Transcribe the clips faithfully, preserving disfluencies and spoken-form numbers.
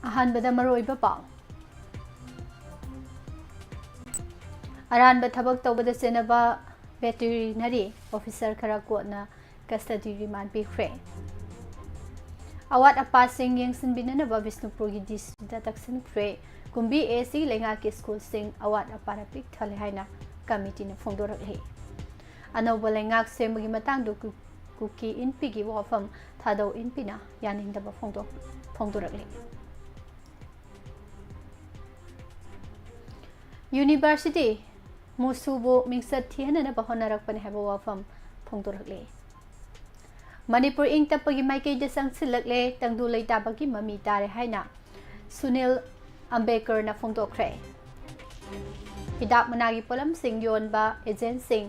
ꯑꯍꯥꯟꯕꯗ ꯃꯔꯨꯑꯣꯏꯕ ꯄꯥꯎ꯫ ꯑꯔꯥꯟꯕ ꯊꯕꯛ ꯇꯧꯕꯗ ꯆꯦꯟꯅꯕ veterinary officer ꯈꯔ ꯀꯣꯔꯠꯅ custody remand ꯄꯤꯈ꯭ꯔꯦ꯫ ꯑꯋꯥꯠ ꯑꯄꯥꯁꯤꯡ ꯌꯦꯡꯁꯤꯟꯕꯤꯅꯅꯕ ꯕꯤꯁꯅꯨꯄꯨꯔꯒꯤ DCꯗ ꯇꯛꯁꯤꯟꯈ꯭ꯔꯦ꯫ ꯀꯨꯝꯕꯤ AC ꯂꯩꯉꯥꯛꯀꯤ ꯁ꯭ꯀꯨꯜꯁꯤꯡ ꯑꯋꯥꯠ ꯑꯄꯥꯅ ꯄꯤꯛ ꯊꯜꯂꯦ ꯍꯥꯏꯅ ꯀꯃꯤꯇꯤꯅ ꯐꯣꯡꯗꯣꯔꯛꯂꯤ꯫ ꯑꯅꯧꯕ ꯂꯩꯉꯥꯛ ꯁꯦꯝꯕꯒꯤ ꯃꯇꯥꯡꯗ ꯀꯨ-, ꯀꯨꯀꯤ ꯏꯟꯄꯤꯒꯤ ꯋꯥꯐꯝ ꯊꯥꯗꯧ ꯏꯟꯄꯤꯅ ꯌꯥꯅꯤꯡꯗꯕ ꯐꯣꯡꯗꯣꯛ-, ꯐꯣꯡꯗꯣꯔꯛꯂꯤ꯫ University ꯃꯨꯁꯨꯕꯨ ꯃꯤꯡꯆꯠ ꯊꯤꯍꯟꯅꯅꯕ ꯍꯣꯠꯅꯔꯛꯄꯅꯤ ꯍꯥꯏꯕ ꯋꯥꯐꯝ ꯐꯣꯡꯗꯣꯔꯛꯂꯤ꯫ ꯃꯅꯤꯄꯨꯔ ꯏꯪ ꯇꯞꯄꯒꯤ ꯃꯥꯏꯀꯩꯗ ꯆꯪꯁꯤꯜꯂꯛꯂꯦ, ꯇꯪꯗꯨ ꯂꯩꯇꯥꯕꯒꯤ ꯃꯃꯤ ꯇꯥꯔꯦ ꯍꯥꯏꯅ ꯁꯨꯅꯤꯜ ꯑꯝꯕꯦꯀꯔꯅ ꯐꯣꯡꯗꯣꯛꯈ꯭ꯔꯦ꯫ ꯍꯤꯗꯥꯛ ꯃꯅꯥꯒꯤ ꯄꯣꯠꯂꯝꯁꯤꯡ ꯌꯣꯟꯕ agentꯁꯤꯡ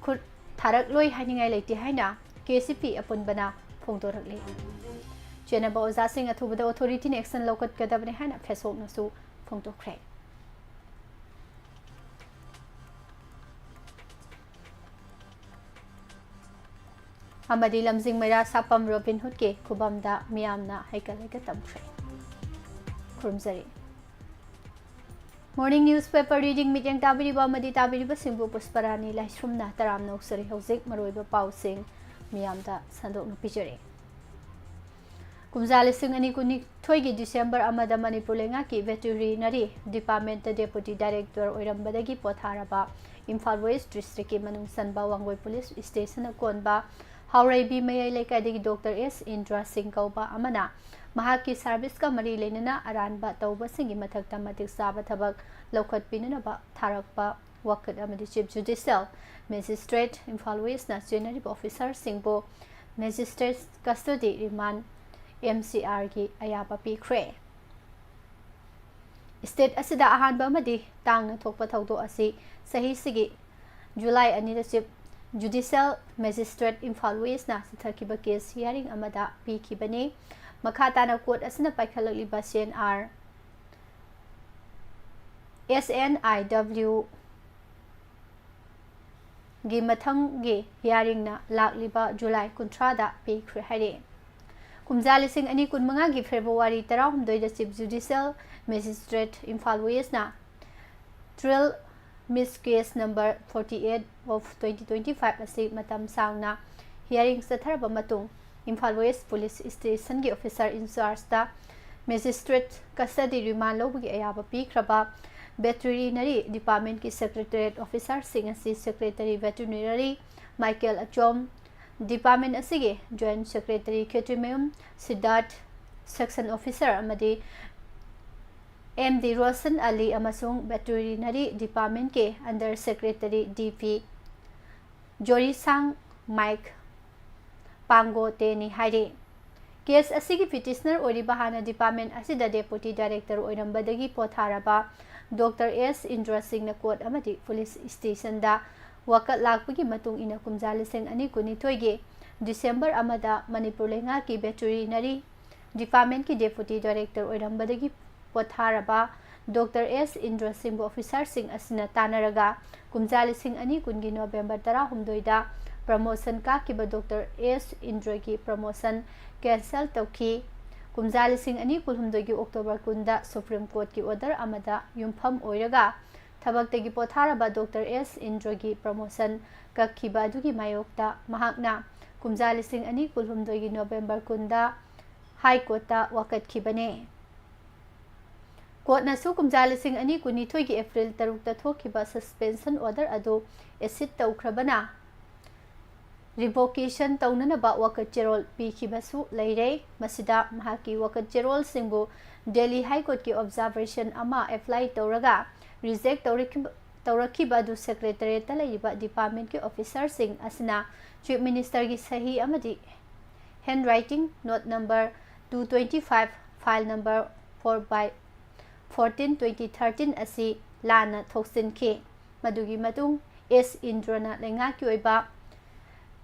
ꯈꯨꯠ ꯊꯥꯔꯛꯂꯣꯏ ꯍꯥꯏꯅꯤꯡꯉꯥꯏ ꯂꯩꯇꯦ ꯍꯥꯏꯅ KCP ꯑꯄꯨꯟꯕꯅ ꯐꯣꯡꯗꯣꯔꯛꯂꯤ꯫ ꯆꯦꯟꯅꯕ ꯑꯣꯖꯥꯁꯤꯡ ꯑꯊꯨꯕꯗ authorityꯅ action ꯂꯧꯈꯠꯀꯗꯕꯅꯤ ꯍꯥꯏꯅ ꯐꯦꯁꯣꯛꯅꯁꯨ ꯐꯣꯡꯗꯣꯛꯈ꯭ꯔꯦ꯫ ꯑꯃꯗꯤ ꯂꯝꯖꯤꯡ ꯃꯩꯔꯥ ꯁꯥꯄꯝ ꯔꯣꯕꯤꯟ ꯍꯨꯗꯀꯤ ꯈꯨꯕꯝꯗ ꯃꯤꯌꯥꯝꯅ ꯍꯩꯀꯠ ꯂꯩꯀꯠ ꯇꯝꯈ꯭ꯔꯦ꯫ ꯈꯨꯔꯨꯝꯖꯔꯤ꯫ Morning newspaper reading ꯃꯤꯠꯌꯦꯡ ꯇꯥꯕꯤꯔꯤꯕ ꯑꯃꯗꯤ ꯇꯥꯕꯤꯔꯤꯕꯁꯤꯡꯕꯨ ꯄꯨꯁꯄꯔꯥꯅꯤ ꯂꯥꯏꯁ꯭ꯔꯝꯅ ꯇꯔꯥꯝꯅ ꯑꯣꯛꯆꯔꯤ꯫ ꯍꯧꯖꯤꯛ ꯃꯔꯨꯑꯣꯏꯕ ꯄꯥꯎꯁꯤꯡ ꯃꯤꯌꯥꯝꯗ ꯁꯟꯗꯣꯛꯅ ꯄꯤꯖꯔꯤ꯫ ꯀꯨꯝꯖꯥ ꯂꯤꯁꯤꯡ ꯑꯅꯤ ꯀꯨꯟꯅꯤꯊꯣꯏꯒꯤ December ꯑꯃꯗ ꯃꯅꯤꯄꯨꯔ ꯂꯩꯉꯥꯛꯀꯤ veterinary departmentꯇ deputy director ꯑꯣꯏꯔꯝꯕꯗꯒꯤ ꯄꯣꯊꯥꯔꯕ ꯏꯝꯐꯥꯜ West districtꯀꯤ ꯃꯅꯨꯡ ꯆꯟꯕ ꯋꯥꯡꯒꯣꯏ police stationꯅ ꯀꯣꯟꯕ ꯍꯥꯎꯔꯩꯕꯤ ꯃꯌꯥꯏ ꯂꯩꯀꯥꯏꯗꯒꯤ Doctor S ꯏꯟꯗ꯭ꯔꯥ ꯁꯤꯡ ꯀꯧꯕ ꯑꯃꯅ ꯃꯍꯥꯛꯀꯤ serviceꯀ ꯃꯔꯤ ꯂꯩꯅꯅ ꯑꯔꯥꯟꯕ ꯇꯧꯕꯁꯤꯡꯒꯤ ꯃꯊꯛꯇ ꯃꯇꯤꯛ ꯆꯥꯕ ꯊꯕꯛ ꯂꯧꯈꯠꯄꯤꯅꯅꯕ ꯊꯥꯔꯛꯄ ꯋꯥꯀꯠ ꯑꯃꯗꯤ Chief Judicial Magistrate Imphal Westꯅ ꯆꯦꯟꯅꯔꯤꯕ officerꯁꯤꯡꯕꯨ magistrate custody remand, MCRꯒꯤ ꯑꯌꯥꯕ ꯄꯤꯈ꯭ꯔꯦ꯫ State ꯑꯁꯤꯗ ꯑꯍꯥꯟꯕ ꯑꯃꯗꯤ ꯇꯥꯡꯅ ꯊꯣꯛꯄ ꯊꯧꯗꯣꯛ ꯑꯁꯤ ꯆꯍꯤꯁꯤꯒꯤ July ꯑꯅꯤꯗ Chief Judicial Magistrate Imphal Westꯅ ꯆꯠꯊꯈꯤꯕ case hearing ꯑꯃꯗ ꯄꯤꯈꯤꯕꯅꯤ꯫ ꯃꯈꯥ ꯇꯥꯅ court ꯑꯁꯤꯅ ꯄꯥꯏꯈꯠꯂꯛꯂꯤꯕ CNR, SNIW ꯒꯤ ꯃꯊꯪꯒꯤ hearingꯅ ꯂꯥꯛꯂꯤꯕ July ꯀꯨꯟꯊ꯭ꯔꯥꯗ ꯄꯤꯈ꯭ꯔꯦ ꯍꯥꯏꯔꯤ꯫ ꯀꯨꯝꯖꯥ ꯂꯤꯁꯤꯡ ꯑꯅꯤ ꯀꯨꯟꯃꯉꯥꯒꯤ February ꯇꯔꯥꯍꯨꯝꯗꯣꯏꯗ Chief Judicial Magistrate Imphal Westꯅ trial Miss Case number forty eight of twenty twenty five ꯑꯁꯤ ꯃꯇꯝ ꯁꯥꯡꯅ hearing ꯆꯠꯊꯔꯕ ꯃꯇꯨꯡ, Imphal West Police Stationꯒꯤ officer in chargeꯇ magistrate custody remand ꯂꯧꯕꯒꯤ ꯑꯌꯥꯕ ꯄꯤꯈ꯭ꯔꯕ veterinary departmentꯀꯤ secretariat officerꯁꯤꯡ ꯑꯁꯤ Secretary Veterinary Michael Achom, department ꯑꯁꯤꯒꯤ Joint Secretary Khetrimayum Siddharth, section officer ꯑꯃꯗꯤ M D Roshan Ali ꯑꯃꯁꯨꯡ veterinary departmentꯀꯤ under secretary D P Zorisang ꯃꯥꯏꯛ ꯄꯥꯡꯒꯣꯇꯦꯅꯤ ꯍꯥꯏꯔꯤ꯫ Case ꯑꯁꯤꯒꯤ petitioner ꯑꯣꯏꯔꯤꯕ ꯍꯥꯟꯅ department ꯑꯁꯤꯗ deputy director ꯑꯣꯏꯔꯝꯕꯗꯒꯤ ꯄꯣꯊꯥꯔꯕ Doctor S ꯏꯟꯗ꯭ꯔ ꯁꯤꯡꯅ court ꯑꯃꯗꯤ police stationꯗ ꯋꯥꯀꯠ ꯂꯥꯛꯄꯒꯤ ꯃꯇꯨꯡ ꯏꯟꯅ ꯀꯨꯝꯖꯥ ꯂꯤꯁꯤꯡ ꯑꯅꯤ ꯀꯨꯟꯅꯤꯊꯣꯏꯒꯤ December ꯑꯃꯗ ꯃꯅꯤꯄꯨꯔ ꯂꯩꯉꯥꯛꯀꯤ veterinary departmentꯀꯤ deputy director ꯑꯣꯏꯔꯝꯕꯗꯒꯤ ꯄꯣꯊꯥꯔꯕ Doctor S ꯏꯟꯗ꯭ꯔ ꯁꯤꯡꯕꯨ officerꯁꯤꯡ ꯑꯁꯤꯅ ꯇꯥꯟꯅꯔꯒ ꯀꯨꯝꯖꯥ ꯂꯤꯁꯤꯡ ꯑꯅꯤ ꯀꯨꯟꯒꯤ November ꯇꯔꯥꯍꯨꯝꯗꯣꯏꯗ promotion ꯀꯥꯈꯤꯕ Doctor S ꯏꯟꯗ꯭ꯔꯒꯤ promotion cancel ꯇꯧꯈꯤ꯫ ꯀꯨꯝꯖꯥ ꯂꯤꯁꯤꯡ ꯑꯅꯤ ꯀꯨꯟꯍꯨꯝꯗꯣꯏꯒꯤ October ꯀꯨꯟꯗ Supreme Courtꯀꯤ order ꯑꯃꯗ ꯌꯨꯝꯐꯝ ꯑꯣꯏꯔꯒ ꯊꯕꯛꯇꯒꯤ ꯄꯣꯊꯥꯔꯕ Doctor S ꯏꯟꯗ꯭ꯔꯒꯤ promotion ꯀꯛꯈꯤꯕ ꯑꯗꯨꯒꯤ ꯃꯥꯌꯣꯛꯇ ꯃꯍꯥꯛꯅ ꯀꯨꯝꯖꯥ ꯂꯤꯁꯤꯡ ꯑꯅꯤ ꯀꯨꯟꯍꯨꯝꯗꯣꯏꯒꯤ November ꯀꯨꯟꯗ High Courtꯇ ꯋꯥꯀꯠꯈꯤꯕꯅꯦ꯫ Courtꯅꯁꯨ ꯀꯨꯝꯖꯥ ꯂꯤꯁꯤꯡ ꯑꯅꯤ ꯀꯨꯟꯅꯤꯊꯣꯏꯒꯤ April ꯇꯔꯨꯛꯇ ꯊꯣꯛꯈꯤꯕ suspension order ꯑꯗꯨ vacate ꯇꯧꯈ꯭ꯔꯕꯅ revocation ꯇꯧꯅꯅꯕ ꯋꯥꯀꯠ ꯆꯦꯔꯣꯜ ꯄꯤꯈꯤꯕꯁꯨ ꯂꯩꯔꯦ꯫ ꯃꯁꯤꯗ ꯃꯍꯥꯛꯀꯤ ꯋꯥꯀꯠ ꯆꯦꯔꯣꯜꯁꯤꯡꯕꯨ Delhi High Courtꯀꯤ observation ꯑꯃ apply ꯇꯧꯔꯒ reject ꯇꯧꯔꯛꯈꯤꯕ, ꯇꯧꯔꯛꯈꯤꯕ ꯑꯗꯨ Secretariatꯇ ꯂꯩꯔꯤꯕ departmentꯀꯤ officerꯁꯤꯡ ꯑꯁꯤꯅ Chief Ministerꯒꯤ ꯁꯍꯤ ꯑꯃꯗꯤ handwriting note number two twenty five, file number four by fourteen twenty thirteen ꯑꯁꯤ ꯂꯥꯟꯅ ꯊꯣꯛꯆꯤꯟꯈꯤ꯫ ꯃꯗꯨꯒꯤ ꯃꯇꯨꯡ S ꯏꯟꯗ꯭ꯔꯅ ꯂꯩꯉꯥꯛꯀꯤ ꯑꯣꯏꯕ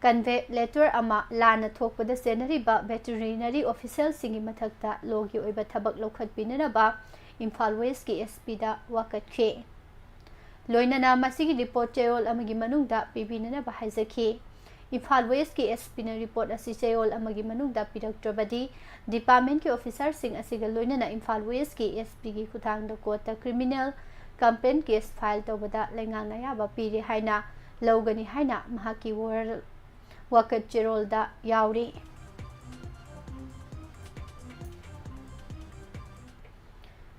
convey letter ꯑꯃ ꯂꯥꯟꯅ ꯊꯣꯛꯄꯗ ꯆꯦꯟꯅꯔꯤꯕ veterinary officialꯁꯤꯡꯒꯤ ꯃꯊꯛꯇ lawꯒꯤ ꯑꯣꯏꯕ ꯊꯕꯛ ꯂꯧꯈꯠꯄꯤꯅꯅꯕ ꯏꯝꯐꯥꯜ Westꯀꯤ S Pꯗ ꯋꯥꯀꯠꯈꯤ꯫ ꯂꯣꯏꯅꯅ ꯃꯁꯤꯒꯤ report ꯆꯦꯔꯣꯜ ꯑꯃꯒꯤ ꯃꯅꯨꯡꯗ ꯄꯤꯕꯤꯅꯅꯕ ꯍꯥꯏꯖꯈꯤ꯫ ꯏꯝꯐꯥꯜ ꯋꯦꯁꯀꯤ ꯑꯦꯁ ꯄꯤꯅ ꯔꯤꯄꯣꯔꯠ ꯑꯁꯤ ꯆꯌꯣꯜ ꯑꯃꯒꯤ ꯃꯅꯨꯡꯗ ꯄꯤꯔꯛꯇ꯭ꯔꯕꯗꯤ ꯗꯤꯄꯥꯔꯠꯃꯦꯟꯠꯀꯤ ꯑꯣꯐꯤꯁꯥꯔꯁꯤꯡ ꯑꯁꯤꯒ ꯂꯣꯏꯅꯅ ꯏꯝꯐꯥꯜ ꯋꯦꯁꯀꯤ ꯑꯦꯁ ꯄꯤꯒꯤ ꯈꯨꯠꯊꯥꯡꯗ ꯀꯣꯔꯠꯇ ꯀ꯭ꯔꯤꯃꯤꯅꯦꯜ ꯀꯝꯄ꯭ꯂꯦꯟꯠ ꯀꯦꯁ ꯐꯥꯏꯜ ꯇꯧꯕꯗ ꯂꯩꯉꯥꯛꯅ ꯑꯌꯥꯕ ꯄꯤꯔꯦ ꯍꯥꯏꯅ ꯂꯧꯒꯅꯤ ꯍꯥꯏꯅ ꯃꯍꯥꯛꯀꯤ ꯋꯥꯔꯣꯜ ꯋꯥꯀꯠ ꯆꯦꯔꯣꯜꯗ ꯌꯥꯎꯔꯤ꯫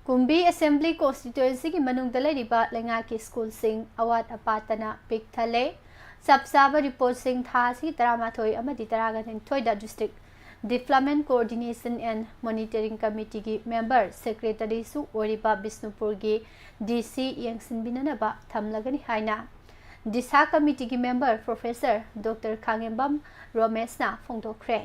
ꯀꯨꯝꯕꯤ ꯑꯦꯁꯦꯝꯕ꯭ꯂꯤ ꯀꯣꯟꯁꯇꯤꯇ꯭ꯋꯦꯟꯁꯤꯒꯤ ꯃꯅꯨꯡꯗ ꯂꯩꯔꯤꯕ ꯂꯩꯉꯥꯛꯀꯤ ꯁ꯭ꯀꯨꯜꯁꯤꯡ ꯑꯋꯥꯠ ꯑꯄꯥꯇꯅ ꯄꯤꯛ ꯊꯜꯂꯦ꯫ ꯆꯞ ꯆꯥꯕ ꯔꯤꯄꯣꯔꯠꯁꯤꯡ ꯊꯥ ꯑꯁꯤꯒꯤ ꯇꯔꯥꯃꯥꯊꯣꯏ ꯑꯃꯗꯤ ꯇꯔꯥꯒ ꯅꯤꯊꯣꯏꯗ District Development Coordination and Monitoring Committeeꯒꯤ ꯃꯦꯝꯕꯔ ꯁꯦꯀ꯭ꯔꯦꯇꯔꯤꯁꯨ ꯑꯣꯏꯔꯤꯕ ꯕꯤꯁꯅꯨꯄꯨꯔꯒꯤ ꯗꯤ ꯁꯤ ꯌꯦꯡꯁꯤꯟꯕꯤꯅꯅꯕ ꯊꯝꯂꯒꯅꯤ ꯍꯥꯏꯅ ꯗꯤꯁꯥ ꯀꯃꯤꯇꯤꯒꯤ ꯃꯦꯝꯕꯔ ꯄ꯭ꯔꯣꯐꯦꯁꯔ ꯗꯣꯛꯇꯔ ꯈꯥꯉꯦꯝꯕꯝ ꯔꯣꯃꯦꯁꯅ ꯐꯣꯡꯗꯣꯛꯈ꯭ꯔꯦ꯫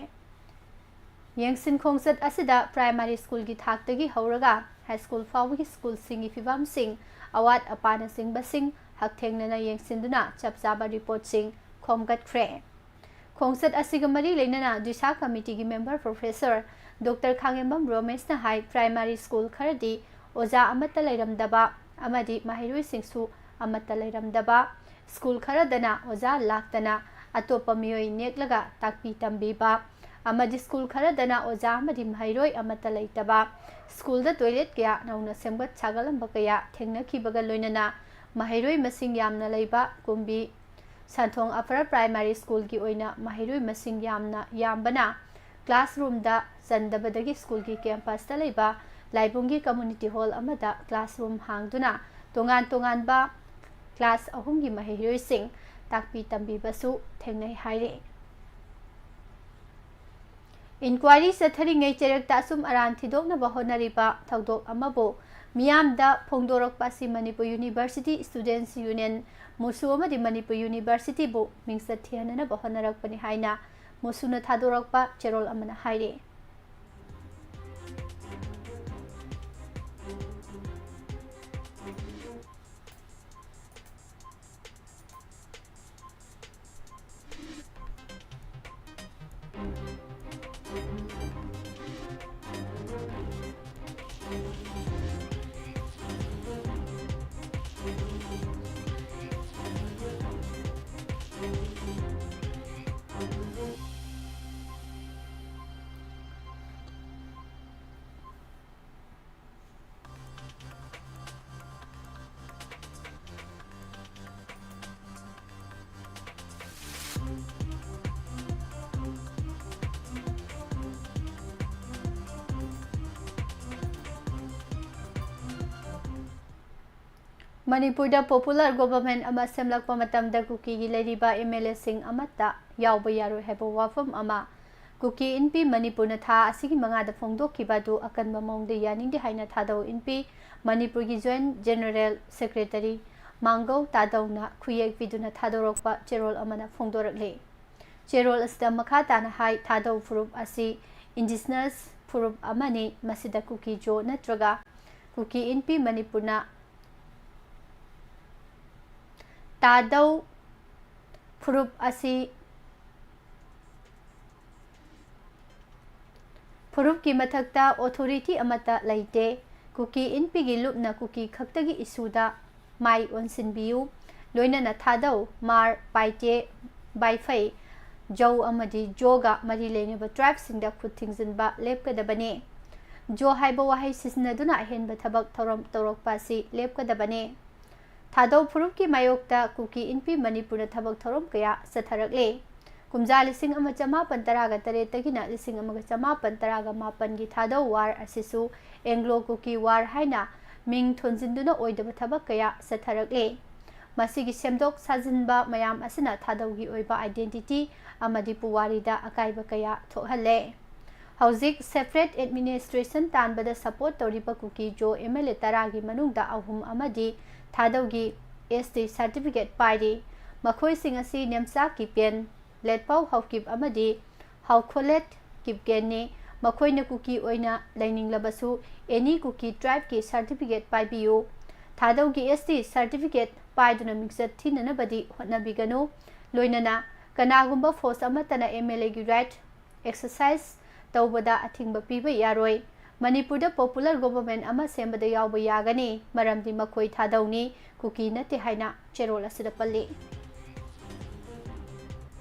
ꯌꯦꯡꯁꯤꯟ ꯈꯣꯡꯆꯠ ꯑꯁꯤꯗ ꯄ꯭ꯔꯥꯏꯃꯥꯔꯤ ꯁ꯭ꯀꯨꯜꯒꯤ ꯊꯥꯛꯇꯒꯤ ꯍꯧꯔꯒ ꯍꯥꯏ ꯁ꯭ꯀꯨꯜ ꯐꯥꯎꯕꯒꯤ ꯁ꯭ꯀꯨꯜꯁꯤꯡꯒꯤ ꯐꯤꯕꯝꯁꯤꯡ, ꯑꯋꯥꯠ ꯑꯄꯥꯅꯆꯤꯡꯕꯁꯤꯡ ꯍꯛꯊꯦꯡꯅꯅ ꯌꯦꯡꯁꯤꯟꯗꯨꯅ ꯆꯞ ꯆꯥꯕ ꯔꯤꯄꯣꯔꯠꯁꯤꯡ ꯈꯣꯝꯒꯠꯈ꯭ꯔꯦ꯫ ꯈꯣꯡꯆꯠ ꯑꯁꯤꯒ ꯃꯔꯤ ꯂꯩꯅꯅ ꯗꯤꯁꯥ ꯀꯃꯤꯇꯤꯒꯤ ꯃꯦꯝꯕꯔ ꯄ꯭ꯔꯣꯐꯦꯁꯔ ꯗꯣꯛꯇꯔ ꯈꯥꯉꯦꯝꯕꯝ ꯔꯣꯃꯦꯁꯅ ꯍꯥꯏ, ꯄ꯭ꯔꯥꯏꯃꯥꯔꯤ ꯁ꯭ꯀꯨꯜ ꯈꯔꯗꯤ ꯑꯣꯖꯥ ꯑꯃꯠꯇ ꯂꯩꯔꯝꯗꯕ ꯑꯃꯗꯤ ꯃꯍꯩꯔꯣꯏꯁꯤꯡꯁꯨ ꯑꯃꯠꯇ ꯂꯩꯔꯝꯗꯕ, ꯁ꯭ꯀꯨꯜ ꯈꯔꯗꯅ ꯑꯣꯖꯥ ꯂꯥꯛꯇꯅ ꯑꯇꯣꯞꯄ ꯃꯤꯑꯣꯏ ꯅꯦꯛꯂꯒ ꯇꯥꯛꯄꯤ ꯇꯝꯕꯤꯕ, ꯑꯃꯗꯤ ꯁ꯭ꯀꯨꯜ ꯈꯔꯗꯅ ꯑꯣꯖꯥ ꯑꯃꯗꯤ ꯃꯍꯩꯔꯣꯏ ꯑꯃꯠꯇ ꯂꯩꯇꯕ, ꯁ꯭ꯀꯨꯜꯗ ꯇꯣꯏꯂꯦꯠ ꯀꯌꯥ ꯅꯧꯅ ꯁꯦꯝꯒꯠ ꯁꯥꯒꯠꯂꯝꯕ ꯀꯌꯥ ꯊꯦꯡꯅꯈꯤꯕꯒ ꯂꯣꯏꯅꯅ ꯃꯍꯩꯔꯣꯏ ꯃꯁꯤꯡ ꯌꯥꯝꯅ ꯂꯩꯕ ꯀꯨꯝꯕꯤ ꯁꯟꯊꯣꯡ ꯑꯄꯔ ꯄ꯭ꯔꯥꯏꯃꯥꯔꯤ ꯁ꯭ꯀꯨꯜꯒꯤ ꯑꯣꯏꯅ ꯃꯍꯩꯔꯣꯏ ꯃꯁꯤꯡ ꯌꯥꯝꯅ ꯌꯥꯝꯕꯅ ꯀ꯭ꯂꯥꯁꯔꯨꯝꯗ ꯆꯟꯗꯕꯗꯒꯤ ꯁ꯭ꯀꯨꯜꯒꯤ ꯀꯦꯝꯄꯁꯇ ꯂꯩꯕ ꯂꯥꯏꯕꯨꯡꯒꯤ ꯀꯝꯃ꯭ꯌꯨꯅꯤꯇꯤ ꯍꯣꯜ ꯑꯃꯗ ꯀ꯭ꯂꯥꯁꯔꯨꯝ ꯍꯥꯡꯗꯨꯅ ꯇꯣꯉꯥꯟ ꯇꯣꯉꯥꯟꯕ ꯀ꯭ꯂꯥꯁ ꯑꯍꯨꯝꯒꯤ ꯃꯍꯩꯔꯣꯏꯁꯤꯡ ꯇꯥꯛꯄꯤ ꯇꯝꯕꯤꯕꯁꯨ ꯊꯦꯡꯅꯩ ꯍꯥꯏꯔꯤ꯫ ꯏꯟꯀ꯭ꯋꯥꯏꯔꯤ ꯆꯠꯊꯔꯤꯉꯩ ꯆꯩꯔꯛꯇ ꯑꯆꯨꯝ ꯑꯔꯥꯟ ꯊꯤꯗꯣꯛꯅꯕ ꯍꯣꯠꯅꯔꯤꯕ ꯊꯧꯗꯣꯛ ꯑꯃꯕꯨ ꯃꯤꯌꯥꯝꯗ ꯐꯣꯡꯗꯣꯔꯛꯄ ꯑꯁꯤ ꯃꯅꯤꯄꯨꯔ ꯌꯨꯅꯤꯚꯔꯁꯤꯇꯤ ꯁ꯭ꯇꯨꯗꯦꯟꯠꯁ ꯌꯨꯅꯤꯌꯟ, ꯃꯨꯁꯨ ꯑꯃꯗꯤ ꯃꯅꯤꯄꯨꯔ ꯌꯨꯅꯤꯚꯔꯁꯤꯇꯤꯕꯨ ꯃꯤꯡꯆꯠ ꯊꯤꯍꯟꯅꯅꯕ ꯍꯣꯠꯅꯔꯛꯄꯅꯤ ꯍꯥꯏꯅ ꯃꯨꯁꯨꯅ ꯊꯥꯗꯣꯔꯛꯄ ꯆꯦꯔꯣꯜ ꯑꯃꯅ ꯍꯥꯏꯔꯤ꯫ ꯃꯅꯤꯄꯨꯔꯗ ꯄꯣꯄꯨꯂꯔ ꯒꯣꯚꯔꯟꯃꯦꯟꯠ ꯑꯃ ꯁꯦꯝꯂꯛꯄ ꯃꯇꯝꯗ ꯀꯨꯀꯤꯒꯤ ꯂꯩꯔꯤꯕ ꯑꯦꯝ ꯑꯦꯜ ꯑꯦꯁꯤꯡ ꯑꯃꯠꯇ ꯌꯥꯎꯕ ꯌꯥꯔꯣꯏ ꯍꯥꯏꯕ ꯋꯥꯐꯝ ꯑꯃ ꯀꯨꯀꯤ ꯏꯟꯄꯤ ꯃꯅꯤꯄꯨꯔꯅ ꯊꯥ ꯑꯁꯤꯒꯤ ꯃꯉꯥꯗ ꯐꯣꯡꯗꯣꯛꯈꯤꯕ ꯑꯗꯨ ꯑꯀꯟꯕ ꯃꯑꯣꯡꯗ ꯌꯥꯅꯤꯡꯗꯦ ꯍꯥꯏꯅ ꯊꯥꯗꯧ ꯏꯟꯄꯤ ꯃꯅꯤꯄꯨꯔꯒꯤ ꯖꯣꯏꯟꯠ ꯖꯦꯅꯔꯦꯜ ꯁꯦꯀ꯭ꯔꯦꯇꯔꯤ ꯃꯥꯡꯒꯧ ꯇꯥꯗꯧꯅ ꯈꯨꯌꯦꯛ ꯄꯤꯗꯨꯅ ꯊꯥꯗꯣꯔꯛꯄ ꯆꯦꯔꯣꯜ ꯑꯃꯅ ꯐꯣꯡꯗꯣꯔꯛꯂꯤ꯫ ꯆꯦꯔꯣꯜ ꯑꯁꯤꯗ ꯃꯈꯥ ꯇꯥꯅ ꯍꯥꯏ, ꯊꯥꯗꯧ ꯐꯨꯔꯨꯞ ꯑꯁꯤ ꯏꯟꯗꯤꯖꯤꯅꯁ ꯐꯨꯔꯨꯞ ꯑꯃꯅꯤ꯫ ꯃꯁꯤꯗ ꯀꯨꯀꯤ ꯖꯣ ꯅꯠꯇ꯭ꯔꯒ ꯀꯨꯀꯤ ꯏꯟꯄꯤ ꯃꯅꯤꯄꯨꯔꯅ ꯇꯥꯗꯧ ꯐꯨꯔꯨꯞ ꯑꯁꯤ ꯐꯨꯔꯨꯞꯀꯤ ꯃꯊꯛꯇ ꯑꯣꯊꯣꯔꯤꯇꯤ ꯑꯃꯠꯇ ꯂꯩꯇꯦ꯫ ꯀꯨꯀꯤ ꯏꯟꯄꯤꯒꯤ ꯂꯨꯞꯅ ꯀꯨꯀꯤ ꯈꯛꯇꯒꯤ ꯏꯁꯨꯗ ꯃꯥꯏ ꯑꯣꯟꯁꯤꯟꯕꯤꯌꯨ꯫ ꯂꯣꯏꯅꯅ ꯊꯥꯗꯧ, ꯃꯥꯔ, ꯄꯥꯏꯇꯦ, ꯕꯥꯏꯐꯩ, ꯖꯧ ꯑꯃꯗꯤ ꯖꯣꯒ ꯃꯔꯤ ꯂꯩꯅꯕ ꯇ꯭ꯔꯥꯏꯕꯁꯤꯡꯗ ꯈꯨꯠ ꯊꯤꯡꯖꯤꯟꯕ ꯂꯦꯞꯀꯗꯕꯅꯤ꯫ ꯖꯣ ꯍꯥꯏꯕ ꯋꯥꯍꯩ ꯁꯤꯖꯤꯟꯅꯗꯨꯅ ꯑꯍꯦꯟꯕ ꯊꯕꯛ ꯊꯧꯔꯝ ꯇꯧꯔꯛꯄ ꯑꯁꯤ ꯂꯦꯞꯀꯗꯕꯅꯤ꯫ ꯊꯥꯗꯧ ꯐꯨꯔꯨꯞꯀꯤ ꯃꯥꯌꯣꯛꯇ ꯀꯨꯀꯤ ꯏꯟꯄꯤ ꯃꯅꯤꯄꯨꯔꯅ ꯊꯕꯛ ꯊꯧꯔꯝ ꯀꯌꯥ ꯆꯠꯊꯔꯛꯂꯤ꯫ ꯀꯨꯝꯖꯥ ꯂꯤꯁꯤꯡ ꯑꯃ ꯆꯃꯥꯄꯟ ꯇꯔꯥꯒ ꯇꯔꯦꯠꯇꯒꯤꯅ ꯂꯤꯁꯤꯡ ꯑꯃꯒ ꯆꯃꯥꯄꯟ ꯇꯔꯥꯒ ꯃꯥꯄꯟꯒꯤ ꯊꯥꯗꯧ ꯋꯥꯔ ꯑꯁꯤꯁꯨ ꯑꯦꯡꯒ꯭ꯂꯣ ꯀꯨꯀꯤ ꯋꯥꯔ ꯍꯥꯏꯅ ꯃꯤꯡ ꯊꯣꯟꯖꯤꯟꯗꯨꯅ ꯑꯣꯏꯗꯕ ꯊꯕꯛ ꯀꯌꯥ ꯆꯠꯊꯔꯛꯂꯤ꯫ ꯃꯁꯤꯒꯤ ꯁꯦꯝꯗꯣꯛ ꯁꯥꯖꯤꯟꯕ ꯃꯌꯥꯝ ꯑꯁꯤꯅ ꯊꯥꯗꯧꯒꯤ ꯑꯣꯏꯕ ꯑꯥꯏꯗꯦꯟꯇꯤꯇꯤ ꯑꯃꯗꯤ ꯄꯨꯋꯥꯔꯤꯗ ꯑꯀꯥꯏꯕ ꯀꯌꯥ ꯊꯣꯛꯍꯜꯂꯦ꯫ ꯍꯧꯖꯤꯛ ꯁꯦꯄꯔꯦꯠ ꯑꯦꯗꯃꯤꯅꯤꯁꯇ꯭ꯔꯦꯁꯟ ꯇꯥꯟꯕꯗ ꯁꯄꯣꯔꯠ ꯇꯧꯔꯤꯕ ꯀꯨꯀꯤ ꯖꯣ ꯑꯦꯝ ꯑꯦꯜ ꯑꯦ ꯇꯔꯥꯒꯤ ꯃꯅꯨꯡꯗ ꯑꯍꯨꯝ ꯑꯃꯗꯤ ꯊꯥꯗꯧꯒꯤ ꯑꯦꯁ ꯇꯤ ꯁꯥꯔꯇꯤꯐꯤꯀꯦꯠ ꯄꯥꯏꯔꯤ꯫ ꯃꯈꯣꯏꯁꯤꯡ ꯑꯁꯤ ꯅꯦꯝꯆꯥ ꯀꯤꯄꯦꯟ, ꯂꯦꯠꯄꯥꯎ ꯍꯥꯎꯀꯤꯞ ꯑꯃꯗꯤ ꯍꯥꯎꯈꯣꯂꯦꯠ ꯀꯤꯞꯒꯦꯟꯅꯤ꯫ ꯃꯈꯣꯏꯅ ꯀꯨꯀꯤ ꯑꯣꯏꯅ ꯂꯩꯅꯤꯡꯂꯕꯁꯨ ꯑꯦꯅꯤ ꯀꯨꯀꯤ ꯇ꯭ꯔꯥꯏꯕꯀꯤ ꯁꯥꯔꯇꯤꯐꯤꯀꯦꯠ ꯄꯥꯏꯕꯤꯌꯨ꯫ ꯊꯥꯗꯧꯒꯤ ꯑꯦꯁ ꯇꯤ ꯁꯥꯔꯇꯤꯐꯤꯀꯦꯠ ꯄꯥꯏꯗꯨꯅ ꯃꯤꯡꯆꯠ ꯊꯤꯅꯅꯕꯗꯤ ꯍꯣꯠꯅꯕꯤꯒꯅꯨ꯫ ꯂꯣꯏꯅꯅ ꯀꯅꯥꯒꯨꯝꯕ ꯐꯣꯔꯁ ꯑꯃꯠꯇꯅ ꯑꯦꯝ ꯑꯦꯜ ꯑꯦꯒꯤ ꯔꯥꯏꯠ ꯑꯦꯛꯁꯔꯁꯥꯏꯖ ꯇꯧꯕꯗ ꯑꯊꯤꯡꯕ ꯄꯤꯕ ꯌꯥꯔꯣꯏ꯫ ꯃꯅꯤꯄꯨꯔꯗ ꯄꯣꯄꯨꯂꯔ ꯒꯣꯚꯔꯟꯃꯦꯟꯠ ꯑꯃ ꯁꯦꯝꯕꯗ ꯌꯥꯎꯕ ꯌꯥꯒꯅꯤ, ꯃꯔꯝꯗꯤ ꯃꯈꯣꯏ ꯊꯥꯗꯧꯅꯤ, ꯀꯨꯀꯤ ꯅꯠꯇꯦ ꯍꯥꯏꯅ ꯆꯦꯔꯣꯜ ꯑꯁꯤꯗ ꯄꯜꯂꯤ꯫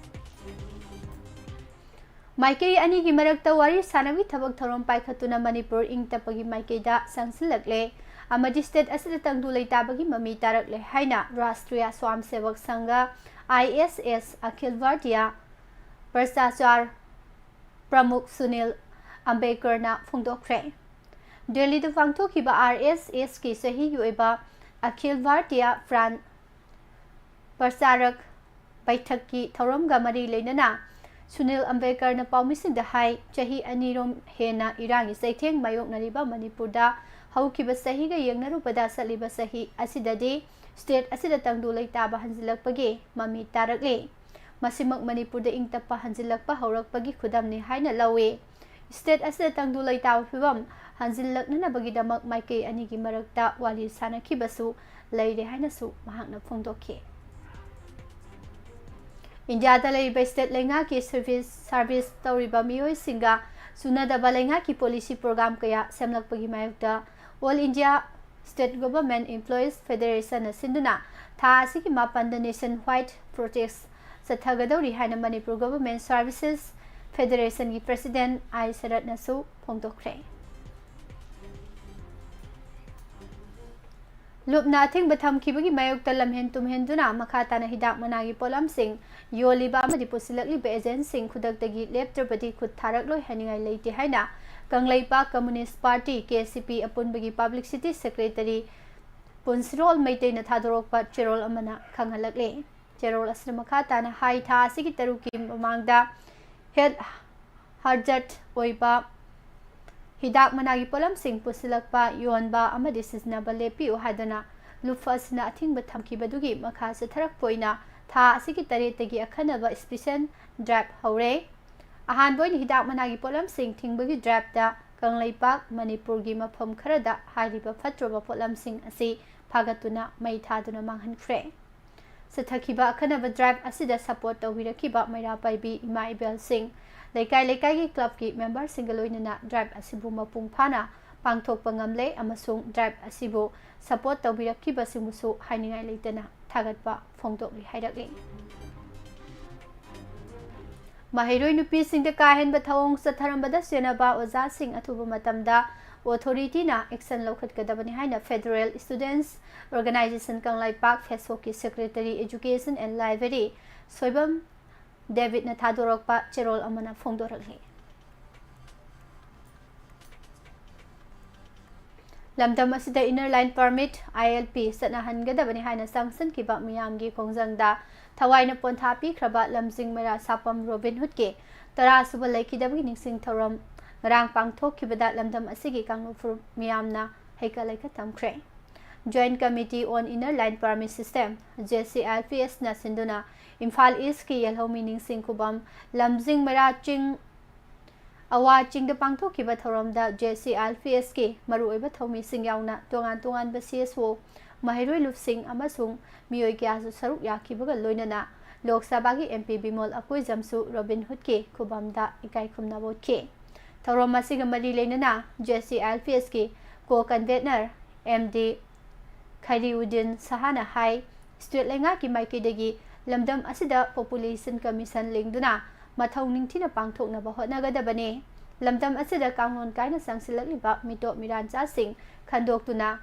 ꯃꯥꯏꯀꯩ ꯑꯅꯤꯒꯤ ꯃꯔꯛꯇ ꯋꯥꯔꯤ ꯁꯥꯅꯕꯒꯤ ꯊꯕꯛ ꯊꯧꯔꯝ ꯄꯥꯏꯈꯠꯇꯨꯅ ꯃꯅꯤꯄꯨꯔ ꯏꯪ ꯇꯞꯄꯒꯤ ꯃꯥꯏꯀꯩꯗ ꯆꯪꯁꯤꯜꯂꯛꯂꯦ ꯑꯃꯗꯤ ꯁ꯭ꯇꯦꯠ ꯑꯁꯤꯗ ꯇꯪꯗꯨ ꯂꯩꯇꯥꯕꯒꯤ ꯃꯃꯤ ꯇꯥꯔꯛꯂꯦ ꯍꯥꯏꯅ ꯔꯥꯁꯇ꯭ꯔꯤꯌꯥ ꯁ꯭ꯋꯥꯝ ꯁꯦꯕꯛ ꯁꯪꯘ, ꯑꯥꯏ ꯑꯦꯁ ꯑꯦꯁ, ꯑꯈꯤꯜ ꯚꯥꯔꯇꯤꯌꯥ ꯚ꯭ꯔꯁꯇꯥꯆꯥꯔ ꯄ꯭ꯔꯃꯨꯈ ꯁꯨꯅꯤꯜ ꯑꯝꯕꯦꯗꯀꯔꯅ ꯐꯣꯡꯗꯣꯛꯈ꯭ꯔꯦ꯫ ꯗꯦꯜꯂꯤꯗ ꯄꯥꯡꯊꯣꯛꯈꯤꯕ ꯑꯥꯔ ꯑꯦꯁ ꯑꯦꯁꯀꯤ ꯆꯍꯤꯒꯤ ꯑꯣꯏꯕ ꯑꯈꯤꯜ ꯚꯥꯔꯇꯤꯌꯥ ꯄ꯭ꯔꯥꯟ ꯄ꯭ꯔꯆꯥꯔꯛ ꯕꯩꯊꯛꯀꯤ ꯊꯧꯔꯝꯒ ꯃꯔꯤ ꯂꯩꯅꯅ ꯁꯨꯅꯤꯜ ꯑꯝꯕꯦꯗꯀꯔꯅ ꯄꯥꯎꯃꯤꯁꯤꯡꯗ ꯍꯥꯏ, ꯆꯍꯤ ꯑꯅꯤꯔꯣꯝ ꯍꯦꯟꯅ ꯏꯔꯥꯡꯒꯤ ꯆꯩꯊꯦꯡ ꯃꯥꯌꯣꯛꯅꯔꯤꯕ ꯃꯅꯤꯄꯨꯔꯗ ꯍꯧꯈꯤꯕ ꯆꯍꯤꯒ ꯌꯦꯡꯅꯔꯨꯕꯗ ꯆꯠꯂꯤꯕ ꯆꯍꯤ ꯑꯁꯤꯗꯗꯤ state ꯑꯁꯤꯗ ꯇꯪꯗꯨ ꯂꯩꯇꯥꯕ ꯍꯟꯖꯤꯜꯂꯛꯄꯒꯤ ꯃꯃꯤ ꯇꯥꯔꯛꯂꯤ꯫ ꯃꯁꯤꯃꯛ ꯃꯅꯤꯄꯨꯔꯗ ꯏꯪ ꯇꯞꯄ ꯍꯟꯖꯤꯜꯂꯛꯄ ꯍꯧꯔꯛꯄꯒꯤ ꯈꯨꯗꯝꯅꯤ ꯍꯥꯏꯅ ꯂꯧꯏ꯫ State ꯑꯁꯤꯗ ꯇꯪꯗꯨ ꯂꯩꯇꯥꯕ ꯐꯤꯕꯝ ꯍꯟꯖꯤꯜꯂꯛꯅꯅꯕꯒꯤꯗꯃꯛ ꯃꯥꯏꯀꯩ ꯑꯅꯤꯒꯤ ꯃꯔꯛꯇ ꯋꯥꯔꯤ ꯁꯥꯅꯈꯤꯕꯁꯨ ꯂꯩꯔꯦ ꯍꯥꯏꯅꯁꯨ ꯃꯍꯥꯛꯅ ꯐꯣꯡꯗꯣꯛꯈꯤ꯫ ꯏꯟꯗꯤꯌꯥꯗ ꯂꯩꯔꯤꯕ state ꯂꯩꯉꯥꯛꯀꯤ service, service ꯇꯧꯔꯤꯕ ꯃꯤꯑꯣꯏꯁꯤꯡꯒ ꯆꯨꯅꯗꯕ ꯂꯩꯉꯥꯛꯀꯤ policy program ꯀꯌꯥ ꯁꯦꯝꯂꯛꯄꯒꯤ ꯃꯥꯌꯣꯛꯇ All India State Government Employees Federation ꯅ ꯁꯤꯟꯗꯨꯅ ꯊꯥ ꯑꯁꯤꯒꯤ ꯃꯥꯄꯟꯗ nation wide protest ꯆꯠꯊꯒꯗꯧꯔꯤ ꯍꯥꯏꯅ ꯃꯅꯤꯄꯨꯔ Government Services Federation ꯒꯤ president ꯑꯥꯏ ꯁꯔꯠꯅꯁꯨ ꯐꯣꯡꯗꯣꯛꯈ꯭ꯔꯦ꯫ ꯂꯨꯞꯅ ꯑꯊꯤꯡꯕ ꯊꯝꯈꯤꯕꯒꯤ ꯃꯥꯌꯣꯛꯇ ꯂꯝꯍꯦꯟ ꯇꯨꯝꯍꯦꯟꯗꯨꯅ ꯃꯈꯥ ꯇꯥꯅ ꯍꯤꯗꯥꯛ ꯃꯅꯥꯒꯤ ꯄꯣꯠꯂꯝꯁꯤꯡ ꯌꯣꯜꯂꯤꯕ ꯑꯃꯗꯤ ꯄꯨꯁꯤꯜꯂꯛꯂꯤꯕ agent ꯁꯤꯡ ꯈꯨꯗꯛꯇꯒꯤ ꯂꯦꯞꯇ꯭ꯔꯕꯗꯤ ꯈꯨꯠ ꯊꯥꯔꯛꯂꯣꯏ ꯍꯥꯏꯅꯤꯡꯉꯥꯏ ꯂꯩꯇꯦ ꯍꯥꯏꯅ Kangleipak Communist Party, K C P, ꯑꯄꯨꯟꯕꯒꯤ Publicity Secretary ꯄꯨꯟꯁꯤꯔꯣꯜ ꯃꯩꯇꯩꯅ ꯊꯥꯗꯣꯔꯛꯄ ꯆꯦꯔꯣꯜ ꯑꯃꯅ ꯈꯪꯍꯜꯂꯛꯂꯤ꯫ ꯆꯦꯔꯣꯜ ꯑꯁꯤꯅ ꯃꯈꯥ ꯇꯥꯅ ꯍꯥꯏ, ꯊꯥ ꯑꯁꯤꯒꯤ ꯇꯔꯨꯛꯀꯤ ꯃꯃꯥꯡꯗ health hazard ꯑꯣꯏꯕ ꯍꯤꯗꯥꯛ ꯃꯅꯥꯒꯤ ꯄꯣꯠꯂꯝꯁꯤꯡ ꯄꯨꯁꯤꯜꯂꯛꯄ, ꯌꯣꯟꯕ ꯑꯃꯗꯤ ꯁꯤꯖꯤꯟꯅꯕ ꯂꯦꯞꯄꯤꯌꯨ ꯍꯥꯏꯗꯨꯅ ꯂꯨꯞꯐ ꯑꯁꯤꯅ ꯑꯊꯤꯡꯕ ꯊꯝꯈꯤꯕꯗꯨꯒꯤ ꯃꯈꯥ ꯆꯠꯊꯔꯛꯄ ꯑꯣꯏꯅ ꯊꯥ ꯑꯁꯤꯒꯤ ꯇꯔꯦꯠꯇꯒꯤ ꯑꯈꯟꯅꯕ special drive ꯍꯧꯔꯦ꯫ ꯑꯍꯥꯟꯕ ꯑꯣꯏꯅ ꯍꯤꯗꯥꯛ ꯃꯅꯥꯒꯤ ꯄꯣꯠꯂꯝꯁꯤꯡ ꯊꯤꯡꯕꯒꯤ drive ꯇ ꯀꯪꯂꯩꯄꯥꯛ, ꯃꯅꯤꯄꯨꯔꯒꯤ ꯃꯐꯝ ꯈꯔꯗ ꯍꯥꯏꯔꯤꯕ ꯐꯠꯇ꯭ꯔꯕ ꯄꯣꯠꯂꯝꯁꯤꯡ ꯑꯁꯤ ꯐꯥꯒꯠꯇꯨꯅ ꯃꯩ ꯊꯥꯗꯨꯅ ꯃꯥꯡꯍꯟꯈ꯭ꯔꯦ꯫ ꯆꯠꯊꯈꯤꯕ ꯑꯈꯟꯅꯕ drive ꯑꯁꯤꯗ support ꯇꯧꯕꯤꯔꯛꯈꯤꯕ ꯃꯩꯔꯥ ꯄꯥꯏꯕꯤ ꯏꯃꯥ ꯏꯕꯦꯜꯁꯤꯡ, ꯂꯩꯀꯥꯏ ꯂꯩꯀꯥꯏꯒꯤ club ꯀꯤ member ꯁꯤꯡꯒ ꯂꯣꯏꯅꯅ drive ꯑꯁꯤꯕꯨ ꯃꯄꯨꯡ ꯐꯥꯅ ꯄꯥꯡꯊꯣꯛꯄ ꯉꯝꯂꯦ ꯑꯃꯁꯨꯡ drive ꯑꯁꯤꯕꯨ support ꯇꯧꯕꯤꯔꯛꯈꯤꯕꯁꯤꯡꯕꯨꯁꯨ ꯍꯥꯏꯅꯤꯡꯉꯥꯏ ꯂꯩꯇꯅ ꯊꯥꯒꯠꯄ ꯐꯣꯡꯗꯣꯛꯂꯤ ꯍꯥꯏꯔꯛꯂꯤ꯫ ꯃꯍꯩꯔꯣꯏ ꯅꯨꯄꯤꯁꯤꯡꯗ ꯀꯥ ꯍꯦꯟꯕ ꯊꯧꯑꯣꯡ ꯆꯠꯊꯔꯝꯕꯗ ꯁꯣꯏꯅꯕ ꯑꯣꯖꯥꯁꯤꯡ ꯑꯊꯨꯕ ꯃꯇꯝꯗ authority ꯅ action ꯂꯧꯈꯠꯀꯗꯕꯅꯤ ꯍꯥꯏꯅ Federal Students Organisation Kangleipak, ꯐꯦꯁꯣꯛꯀꯤ Secretary Education and Library Soibam ꯗꯦꯕꯤꯠꯅ ꯊꯥꯗꯣꯔꯛꯄ ꯆꯦꯔꯣꯜ ꯑꯃꯅ ꯐꯣꯡꯗꯣꯔꯛꯂꯤ꯫ ꯂꯝꯗꯝ ꯑꯁꯤꯗ Inner Line Permit, I L P, ꯆꯠꯅꯍꯟꯒꯗꯕꯅꯤ ꯍꯥꯏꯅ ꯆꯪꯁꯤꯟꯈꯤꯕ ꯃꯤꯌꯥꯝꯒꯤ ꯈꯣꯡꯖꯪꯗ ꯊꯋꯥꯏꯅ ꯄꯣꯟꯊꯥ ꯄꯤꯈ꯭ꯔꯕ ꯂꯝꯖꯤꯡ ꯃꯩꯔꯥ ꯁꯥꯄꯝ ꯔꯣꯕꯤꯟ ꯍꯨꯗꯀꯤ ꯇꯔꯥꯁꯨꯕ ꯂꯩꯈꯤꯗꯕꯒꯤ ꯅꯤꯡꯁꯤꯡ ꯊꯧꯔꯝ ꯉꯔꯥꯡ ꯄꯥꯡꯊꯣꯛꯈꯤꯕꯗ ꯂꯝꯗꯝ ꯑꯁꯤꯒꯤ ꯀꯥꯡꯂꯨꯞ ꯐꯨꯔꯨꯞ ꯃꯤꯌꯥꯝꯅ ꯍꯩꯀꯠ ꯂꯩꯀꯠ ꯇꯝꯈ꯭ꯔꯦ꯫ Joint Committee on Inner Line Permit System, J C I L P S ꯅ ꯁꯤꯟꯗꯨꯅ ꯏꯝꯐꯥꯜ ꯏꯁꯀꯤ ꯌꯦꯜꯍꯧꯃꯤ ꯅꯤꯡꯁꯤꯡ ꯈꯨꯕꯝ ꯂꯝꯖꯤꯡ ꯃꯩꯔꯥ ꯆꯤꯡ ꯑꯋꯥ ꯆꯤꯡꯗ ꯄꯥꯡꯊꯣꯛꯈꯤꯕ ꯊꯧꯔꯝꯗ J C I L P S ꯀꯤ ꯃꯔꯨꯑꯣꯏꯕ ꯊꯧꯃꯤꯁꯤꯡ ꯌꯥꯎꯅ ꯇꯣꯉꯥꯟ ꯇꯣꯉꯥꯟꯕ C S O, ꯃꯍꯩꯔꯣꯏ ꯂꯨꯞꯁꯤꯡ ꯑꯃꯁꯨꯡ ꯃꯤꯑꯣꯏ ꯀꯌꯥꯁꯨ ꯁꯔꯨꯛ ꯌꯥꯈꯤꯕꯒ ꯂꯣꯏꯅꯅ ꯂꯣꯛ ꯁꯚꯥꯒꯤ M P ꯕꯤꯃꯣꯜ ꯑꯀꯣꯏꯖꯝꯁꯨ ꯔꯣꯕꯤꯟ ꯍꯨꯗꯀꯤ ꯈꯨꯕꯝꯗ ꯏꯀꯥꯏ ꯈꯨꯝꯅꯕ ꯎꯠꯈꯤ꯫ ꯊꯧꯔꯝ ꯑꯁꯤꯒ ꯃꯔꯤ ꯂꯩꯅꯅ J C I L P S ꯀꯤ co-convener M D ꯈꯩꯔꯤꯎꯗꯤꯟ ꯁꯍꯥꯅ ꯍꯥꯏ, state ꯂꯩꯉꯥꯛꯀꯤ ꯃꯥꯏꯀꯩꯗꯒꯤ ꯂꯝꯗꯝ ꯑꯁꯤꯗ Population Commission ꯂꯤꯡꯗꯨꯅ ꯃꯊꯧ ꯅꯤꯡꯊꯤꯅ ꯄꯥꯡꯊꯣꯛꯅꯕ ꯍꯣꯠꯅꯒꯗꯕꯅꯤ꯫ ꯂꯝꯗꯝ ꯑꯁꯤꯗ ꯀꯥꯡꯂꯣꯟ ꯀꯥꯏꯅ ꯆꯪꯁꯤꯜꯂꯛꯂꯤꯕ ꯃꯤꯇꯣꯞ ꯃꯤꯔꯥꯟꯆꯥꯁꯤꯡ ꯈꯟꯗꯣꯛꯇꯨꯅ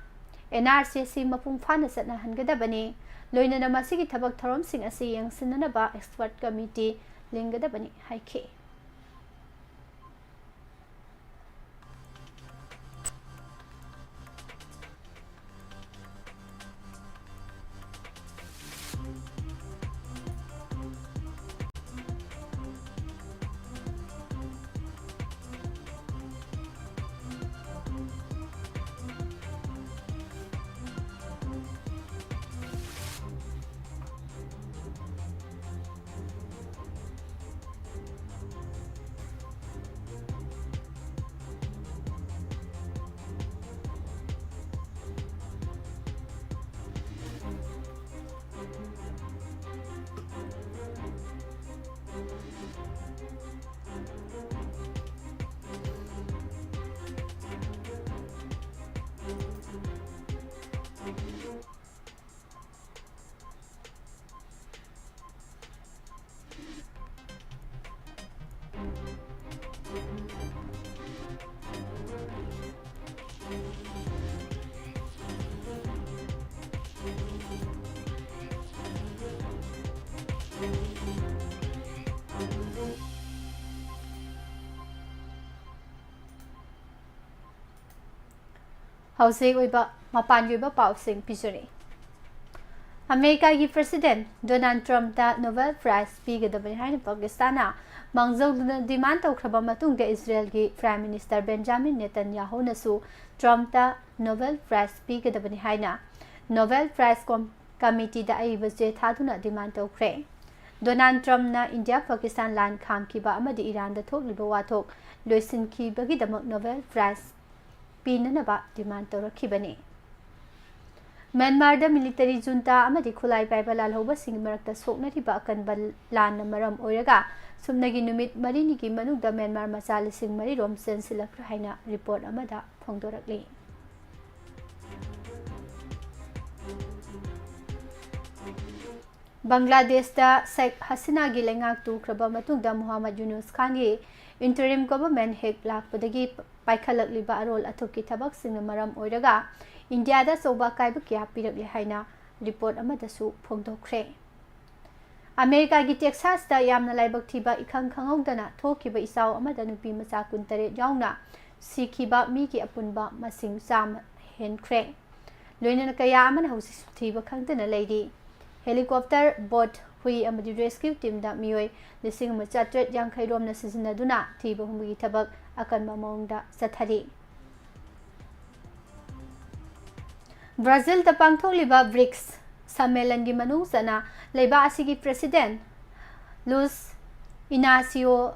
N R C C ꯃꯄꯨꯡ ꯐꯥꯅ ꯆꯠꯅꯍꯟꯒꯗꯕꯅꯤ꯫ ꯂꯣꯏꯅꯅ ꯃꯁꯤꯒꯤ ꯊꯕꯛ ꯊꯧꯔꯝꯁꯤꯡ ꯑꯁꯤ ꯌꯦꯡꯁꯤꯟꯅꯅꯕ expert committee ꯂꯤꯡꯒꯗꯕꯅꯤ ꯍꯥꯏꯈꯤ꯫ ꯍꯧꯖꯤꯛ ꯑꯣꯏꯕ ꯃꯄꯥꯟꯒꯤ ꯑꯣꯏꯕ ꯄꯥꯎꯁꯤꯡ ꯄꯤꯖꯔꯤ꯫ ꯑꯃꯦꯔꯤꯀꯥꯒꯤ ꯄ꯭ꯔꯦꯁꯤꯗꯦꯟꯠ ꯗꯣꯅꯥꯜꯗ ꯇ꯭ꯔꯝꯞꯇ ꯅꯣꯕꯦꯜ ꯄ꯭ꯔꯥꯏꯖ ꯄꯤꯒꯗꯕꯅꯤ ꯍꯥꯏꯅ ꯄꯥꯀꯤꯁꯇꯥꯟꯅ ꯃꯥꯡꯖꯧꯗꯨꯅ ꯗꯤꯃꯥꯟ ꯇꯧꯈ꯭ꯔꯕ ꯃꯇꯨꯡꯗ ꯏꯖꯔꯦꯜꯒꯤ prime minister Benjamin ꯅꯦꯇꯟꯌꯥꯍꯨꯅꯁꯨ ꯇ꯭ꯔꯝꯞꯇ novel prize ꯄꯤꯒꯗꯕꯅꯤ ꯍꯥꯏꯅ ꯅꯣꯕꯦꯜ ꯄ꯭ꯔꯥꯏꯖ ꯀꯣꯝ-, ꯀꯃꯤꯇꯤꯗ ꯑꯏꯕ ꯆꯦ ꯊꯥꯗꯨꯅ ꯗꯤꯃꯥꯟ ꯇꯧꯈ꯭ꯔꯦ꯫ ꯗꯣꯅꯥꯜꯗ ꯇ꯭ꯔꯝꯞꯅ ꯏꯟꯗꯤꯌꯥ ꯄꯥꯀꯤꯁꯇꯥꯟ ꯂꯥꯟ ꯈꯥꯝꯈꯤꯕ ꯑꯃꯗꯤ ꯏꯔꯥꯟꯗ ꯊꯣꯛꯂꯤꯕ ꯋꯥꯊꯣꯛ ꯂꯣꯏꯁꯤꯟꯈꯤꯕꯒꯤꯗꯃꯛ ꯅꯣꯕꯦꯜ ꯄ꯭ꯔꯥꯏꯖ ꯄꯤꯅꯅꯕ ꯗꯤꯃꯥꯟ ꯇꯧꯔꯛꯈꯤꯕꯅꯤ꯫ ꯃ꯭ꯌꯥꯟꯃꯥꯔꯗ ꯃꯤꯂꯤꯇꯔꯤ ꯖꯨꯟꯇꯥ ꯑꯃꯗꯤ ꯈꯨꯠꯂꯥꯏ ꯄꯥꯏꯕ ꯂꯥꯜꯍꯧꯕꯁꯤꯡꯒꯤ ꯃꯔꯛꯇ ꯁꯣꯛꯅꯔꯤꯕ ꯑꯀꯟꯕ ꯂꯥꯟꯅ ꯃꯔꯝ ꯑꯣꯏꯔꯒ ꯁꯨꯞꯅꯒꯤ ꯅꯨꯃꯤꯠ ꯃꯔꯤꯅꯤꯒꯤ ꯃꯅꯨꯡꯗ ꯃ꯭ꯌꯥꯟꯃꯥꯔ ꯃꯆꯥ ꯂꯤꯁꯤꯡ ꯃꯔꯤ ꯔꯣꯝ ꯆꯦꯟꯁꯤꯜꯂꯛꯈ꯭ꯔꯦ ꯍꯥꯏꯅ ꯔꯤꯄꯣꯔꯠ ꯑꯃꯗ ꯐꯣꯡꯗꯣꯔꯛꯂꯤ꯫ ꯕꯪꯒ꯭ꯂꯥꯗꯦꯁꯇ ꯁꯦꯈ ꯍꯁꯤꯅꯥꯒꯤ ꯂꯩꯉꯥꯛ ꯇꯨꯈ꯭ꯔꯕ ꯃꯇꯨꯡꯗ ꯃꯨꯍꯝꯃꯗ ꯌꯨꯅꯨꯁ ꯈꯥꯟꯒꯤ interim government ꯍꯦꯛ ꯂꯥꯛꯄꯗꯒꯤ ꯄꯥꯏꯈꯠꯂꯛꯂꯤꯕ ꯑꯔꯣꯜ ꯑꯊꯨꯞꯀꯤ ꯊꯕꯛꯁꯤꯡꯅ ꯃꯔꯝ ꯑꯣꯏꯔꯒ ꯏꯟꯗꯤꯌꯥꯗ ꯑꯆꯧꯕ ꯑꯀꯥꯏꯕ ꯀꯌꯥ ꯄꯤꯔꯛꯂꯦ ꯍꯥꯏꯅ ꯔꯤꯄꯣꯔꯠ ꯑꯃꯗꯁꯨ ꯐꯣꯡꯗꯣꯛꯈ꯭ꯔꯦ꯫ ꯑꯃꯦꯔꯤꯀꯥꯒꯤ ꯇꯦꯛꯁꯥꯁꯇ ꯌꯥꯝꯅ ꯂꯥꯏꯕꯛ ꯊꯤꯕ ꯏꯈꯪ ꯈꯪꯍꯧꯗꯅ ꯊꯣꯛꯈꯤꯕ ꯏꯆꯥꯎ ꯑꯃꯗ ꯅꯨꯄꯤ ꯃꯆꯥ ꯀꯨꯟꯇꯔꯦꯠ ꯌꯥꯎꯅ ꯁꯤꯈꯤꯕ ꯃꯤꯒꯤ ꯑꯄꯨꯟꯕ ꯃꯁꯤꯡ ꯆꯥꯝꯃ ꯍꯦꯟꯈ꯭ꯔꯦ꯫ ꯂꯣꯏꯅꯅ ꯀꯌꯥ ꯑꯃꯅ ꯍꯧꯖꯤꯛꯁꯨ ꯊꯤꯕ ꯈꯪꯗꯅ ꯂꯩꯔꯤ꯫ ꯍꯦꯂꯤꯀꯣꯞꯇꯔ, ꯕꯣꯠ, ꯍꯨꯏ ꯑꯃꯗꯤ ꯔꯦꯁꯀ꯭ꯌꯨ ꯇꯤꯝꯗ ꯃꯤꯑꯣꯏ ꯂꯤꯁꯤꯡ ꯑꯃ ꯆꯥꯇ꯭ꯔꯦꯠ ꯌꯥꯡꯈꯩ ꯔꯣꯝꯅ ꯁꯤꯖꯤꯟꯅꯗꯨꯅ ꯊꯤꯕ ꯍꯨꯝꯕꯒꯤ ꯊꯕꯛ ꯑꯀꯟꯕ ꯃꯑꯣꯡꯗ ꯆꯠꯊꯔꯤ꯫ ꯕ꯭ꯔꯥꯖꯤꯜꯗ ꯄꯥꯡꯊꯣꯛꯂꯤꯕ ꯕ꯭ꯔꯤꯛꯁ ꯁꯝꯃꯦꯂꯟꯒꯤ ꯃꯅꯨꯡ ꯆꯟꯅ ꯂꯩꯕꯥꯛ ꯑꯁꯤꯒꯤ ꯄ꯭ꯔꯦꯁꯤꯗꯦꯟꯠ ꯂꯨꯏꯁ ꯏꯅꯥꯁꯤꯑꯣ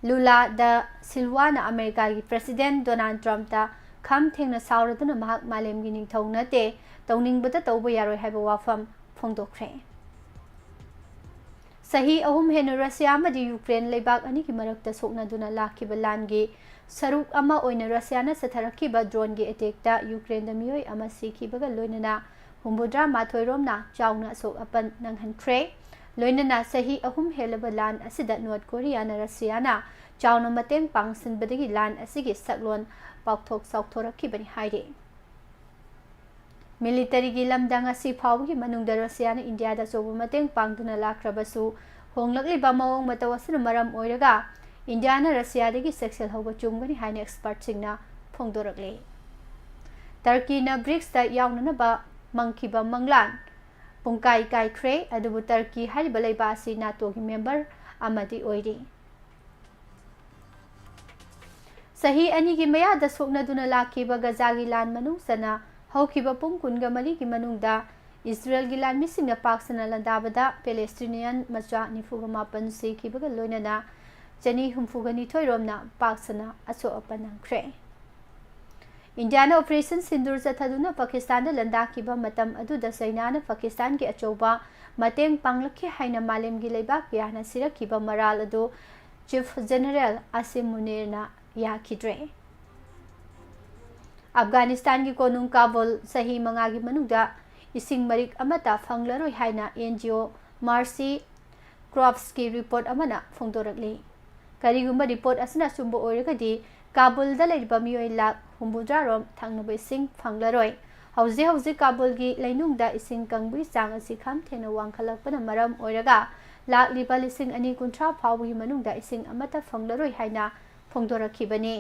ꯂꯨꯂꯥ ꯗ ꯁꯤꯜꯋꯥꯅ ꯑꯃꯦꯔꯤꯀꯥꯒꯤ ꯄ꯭ꯔꯦꯁꯤꯗꯦꯟꯠ ꯗꯣꯅꯥꯜꯗ ꯇ꯭ꯔꯝꯞꯇ ꯈꯝ ꯊꯦꯡꯅ ꯁꯥꯎꯔꯗꯨꯅ ꯃꯍꯥꯛ ꯃꯥꯂꯦꯝꯒꯤ ꯅꯤꯡꯊꯧ ꯅꯠꯇꯦ, ꯇꯧꯅꯤꯡꯕꯗ ꯇꯧꯕ ꯌꯥꯔꯣꯏ ꯍꯥꯏꯕ ꯋꯥꯐꯝ ꯐꯣꯡꯗꯣꯛꯈ꯭ꯔꯦ꯫ ꯆꯍꯤ ꯑꯍꯨꯝ ꯍꯦꯟꯅ ꯔꯁꯤꯌꯥ ꯑꯃꯗꯤ ꯌꯨꯀ꯭ꯔꯦꯟ ꯂꯩꯕꯥꯛ ꯑꯅꯤꯒꯤ ꯃꯔꯛꯇ ꯁꯣꯛꯅꯗꯨꯅ ꯂꯥꯛꯈꯤꯕ ꯂꯥꯟꯒꯤ ꯁꯔꯨꯛ ꯑꯃ ꯑꯣꯏꯅ ꯔꯁꯤꯌꯥꯅ ꯆꯠꯊꯔꯛꯈꯤꯕ ꯗ꯭ꯔꯣꯟꯒꯤ ꯑꯦꯇꯦꯛꯇ ꯌꯨꯀ꯭ꯔꯦꯟꯗ ꯃꯤꯑꯣꯏ ꯑꯃ ꯁꯤꯈꯤꯕꯒ ꯂꯣꯏꯅꯅ ꯍꯨꯝꯐꯨꯇꯔꯥ ꯃꯥꯊꯣꯏ ꯔꯣꯝꯅ ꯆꯥꯎꯅ ꯑꯁꯣꯛ ꯑꯄꯟ ꯅꯪꯍꯟꯈ꯭ꯔꯦ꯫ ꯂꯣꯏꯅꯅ ꯆꯍꯤ ꯑꯍꯨꯝ ꯍꯦꯜꯂꯕ ꯂꯥꯟ ꯑꯁꯤꯗ ꯅꯣꯔꯠ ꯀꯣꯔꯤꯌꯥꯅ ꯔꯁꯤꯌꯥꯅ ꯆꯥꯎꯅ ꯃꯇꯦꯡ ꯄꯥꯡꯁꯤꯟꯕꯗꯒꯤ ꯂꯥꯟ ꯑꯁꯤꯒꯤ ꯁꯛꯂꯣꯟ ꯄꯥꯛꯊꯣꯛ ꯆꯥꯎꯊꯣꯔꯛꯈꯤꯕꯅꯤ ꯍꯥꯏꯔꯤ꯫ ꯃꯤꯂꯤꯇꯔꯤꯒꯤ ꯂꯝꯗ ꯉꯁꯤ ꯐꯥꯎꯕꯒꯤ ꯃꯅꯨꯡꯗ ꯔꯁꯤꯌꯥꯅ ꯏꯟꯗꯤꯌꯥꯗ ꯑꯆꯧꯕ ꯃꯇꯦꯡ ꯄꯥꯡꯗꯨꯅ ꯂꯥꯛꯈ꯭ꯔꯕꯁꯨ, ꯍꯣꯡꯂꯛꯂꯤꯕ ꯃꯑꯣꯡ ꯃꯇꯧ ꯑꯁꯤꯅ ꯃꯔꯝ ꯑꯣꯏꯔꯒ ꯏꯟꯗꯤꯌꯥꯅ ꯔꯁꯤꯌꯥꯗꯒꯤ ꯆꯦꯛꯁꯤꯜꯍꯧꯕ ꯆꯨꯝꯒꯅꯤ ꯍꯥꯏꯅ ꯑꯦꯛꯁꯄꯔꯠꯁꯤꯡꯅ ꯐꯣꯡꯗꯣꯔꯛꯂꯤ꯫ ꯇꯔꯀꯤꯅ ꯕ꯭ꯔꯤꯛꯁꯇ ꯌꯥꯎꯅꯅꯕ ꯃꯪꯈꯤꯕ ꯃꯪꯂꯥꯟ ꯄꯨꯡꯀꯥꯏ ꯀꯥꯏꯈ꯭ꯔꯦ, ꯑꯗꯨꯕꯨ ꯇꯔꯀꯤ ꯍꯥꯏꯔꯤꯕ ꯂꯩꯕꯥꯛ ꯑꯁꯤ ꯅꯥꯇꯣꯒꯤ ꯃꯦꯝꯕꯔ ꯑꯃꯗꯤ ꯑꯣꯏꯔꯤ꯫ ꯆꯍꯤ ꯑꯅꯤꯒꯤ ꯃꯌꯥꯗ ꯁꯣꯛꯅꯗꯨꯅ ꯂꯥꯛꯈꯤꯕ ꯒꯖꯥꯒꯤ ꯂꯥꯟ ꯃꯅꯨꯡ ꯆꯟꯅ ꯍꯧꯈꯤꯕ ꯄꯨꯡ ꯀꯨꯟꯒ ꯃꯔꯤꯒꯤ ꯃꯅꯨꯡꯗ ꯏꯁꯔꯦꯜꯒꯤ ꯂꯥꯟꯃꯤꯁꯤꯡꯅ ꯄꯥꯛ ꯁꯟꯅ ꯂꯥꯟꯗꯥꯕꯗ ꯄꯦꯂꯦꯁꯇꯤꯅꯤꯌꯟ ꯃꯆꯥ ꯅꯤꯐꯨꯒ ꯃꯥꯄꯟ ꯁꯤꯈꯤꯕꯒ ꯂꯣꯏꯅꯅ ꯆꯅꯤ ꯍꯨꯝꯐꯨꯒ ꯅꯤꯊꯣꯏ ꯔꯣꯝꯅ ꯄꯥꯛ ꯁꯟꯅ ꯑꯁꯣꯛ ꯑꯄꯟ ꯅꯪꯈ꯭ꯔꯦ꯫ ꯏꯟꯗꯤꯌꯥꯅ ꯑꯣꯄꯔꯦꯁꯟ ꯁꯤꯟꯗꯨꯔ ꯆꯠꯊꯗꯨꯅ ꯄꯥꯀꯤꯁꯇꯥꯟꯗ ꯂꯥꯟꯗꯥꯈꯤꯕ ꯃꯇꯝ ꯑꯗꯨꯗ ꯆꯩꯅꯥꯅ ꯄꯥꯀꯤꯁꯇꯥꯟꯒꯤ ꯑꯆꯧꯕ ꯃꯇꯦꯡ ꯄꯥꯡꯂꯛꯈꯤ ꯍꯥꯏꯅ ꯃꯥꯂꯦꯝꯒꯤ ꯂꯩꯕꯥꯛ ꯀꯌꯥꯅ ꯁꯤꯔꯛꯈꯤꯕ ꯃꯔꯥꯜ ꯑꯗꯨ ꯆꯤꯐ ꯖꯦꯅꯔꯦꯜ ꯑꯁꯤꯝ ꯃꯨꯅꯤꯔꯅ ꯌꯥꯈꯤꯗ꯭ꯔꯦ꯫ ꯑꯐꯒꯥꯅꯤꯁꯇꯥꯟꯒꯤ ꯀꯣꯅꯨꯡ ꯀꯥꯕꯨꯜ ꯆꯍꯤ ꯃꯉꯥꯒꯤ ꯃꯅꯨꯡꯗ ꯏꯁꯤꯡ ꯃꯔꯤꯛ ꯑꯃꯠꯇ ꯐꯪꯂꯔꯣꯏ ꯍꯥꯏꯅ ꯑꯦꯟ ꯖꯤ ꯑꯣ ꯃꯥꯔꯁꯤ ꯀ꯭ꯔꯣꯞꯁꯀꯤ ꯔꯤꯄꯣꯔꯠ ꯑꯃꯅ ꯐꯣꯡꯗꯣꯔꯛꯂꯤ꯫ ꯀꯔꯤꯒꯨꯝꯕ ꯔꯤꯄꯣꯔꯠ ꯑꯁꯤꯅ ꯑꯆꯨꯝꯕ ꯑꯣꯏꯔꯒꯗꯤ, ꯀꯥꯕꯨꯜꯗ ꯂꯩꯔꯤꯕ ꯃꯤꯑꯣꯏ ꯂꯥꯈ ꯍꯨꯝꯐꯨꯇꯔꯥ ꯔꯣꯝ ꯊꯛꯅꯕ ꯏꯁꯤꯡ ꯐꯪꯂꯔꯣꯏ꯫ ꯍꯧꯖꯤꯛ ꯍꯧꯖꯤꯛ ꯀꯥꯕꯨꯜꯒꯤ ꯂꯩꯅꯨꯡꯗ ꯏꯁꯤꯡ ꯀꯪꯕꯒꯤ ꯆꯥꯡ ꯑꯁꯤ ꯈꯝ ꯊꯦꯡꯅ ꯋꯥꯡꯈꯠꯂꯛꯄꯅ ꯃꯔꯝ ꯑꯣꯏꯔꯒ, ꯂꯥꯛꯂꯤꯕ ꯂꯤꯁꯤꯡ ꯑꯅꯤ ꯀꯨꯟꯊ꯭ꯔꯥ ꯐꯥꯎꯕꯒꯤ ꯃꯅꯨꯡꯗ ꯏꯁꯤꯡ ꯑꯃꯠꯇ ꯐꯪꯂꯔꯣꯏ ꯍꯥꯏꯅ ꯐꯣꯡꯗꯣꯔꯛꯈꯤꯕꯅꯤ꯫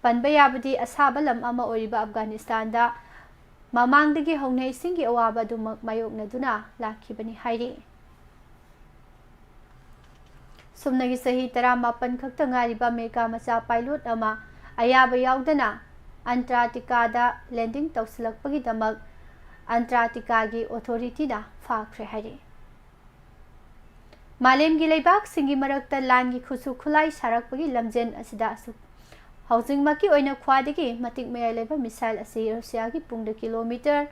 ꯄꯟꯕ ꯌꯥꯕꯗꯤ, ꯑꯁꯥꯕ ꯂꯝ ꯑꯃ ꯑꯣꯏꯔꯤꯕ ꯑꯐꯒꯥꯅꯤꯁꯇꯥꯟꯗ ꯃꯃꯥꯡꯗꯒꯤ ꯍꯧꯅ ꯏꯁꯤꯡꯒꯤ ꯑꯋꯥꯕ ꯑꯗꯨꯃꯛ ꯃꯥꯌꯣꯛꯅꯗꯨꯅ ꯂꯥꯛꯈꯤꯕꯅꯤ ꯍꯥꯏꯔꯤ꯫ ꯁꯨꯞꯅꯒꯤ ꯆꯍꯤ ꯇꯔꯥꯃꯥꯄꯟ ꯈꯛꯇ ꯉꯥꯏꯔꯤꯕ ꯑꯃꯦꯔꯤꯀꯥ ꯃꯆꯥ ꯄꯥꯏꯂꯣꯠ ꯑꯃ ꯑꯌꯥꯕ ꯌꯥꯎꯗꯅ ꯑꯟꯇꯥꯔꯀꯇꯤꯀꯥꯗ ꯂꯦꯟꯗꯤꯡ ꯇꯧꯁꯤꯜꯂꯛꯄꯒꯤꯗꯃꯛ ꯑꯟꯇꯥꯔꯀꯇꯤꯀꯥꯒꯤ ꯑꯣꯊꯣꯔꯤꯇꯤꯅ ꯐꯥꯈ꯭ꯔꯦ ꯍꯥꯏꯔꯤ꯫ ꯃꯥꯂꯦꯝꯒꯤ ꯂꯩꯕꯥꯛꯁꯤꯡꯒꯤ ꯃꯔꯛꯇ ꯂꯥꯟꯒꯤ ꯈꯨꯠꯁꯨ ꯈꯨꯠꯂꯥꯏ ꯁꯥꯔꯛꯄꯒꯤ ꯂꯝꯖꯦꯟ ꯑꯁꯤꯗ ꯑꯁꯨꯛ ꯍꯧꯖꯤꯛꯃꯛꯀꯤ ꯑꯣꯏꯅ ꯈ꯭ꯋꯥꯏꯗꯒꯤ ꯃꯇꯤꯛ ꯃꯌꯥꯏ ꯂꯩꯕ ꯃꯤꯁꯥꯏꯜ ꯑꯁꯤ ꯔꯨꯁꯤꯌꯥꯒꯤ ꯄꯨꯡꯗ ꯀꯤꯂꯣꯃꯤꯇꯔ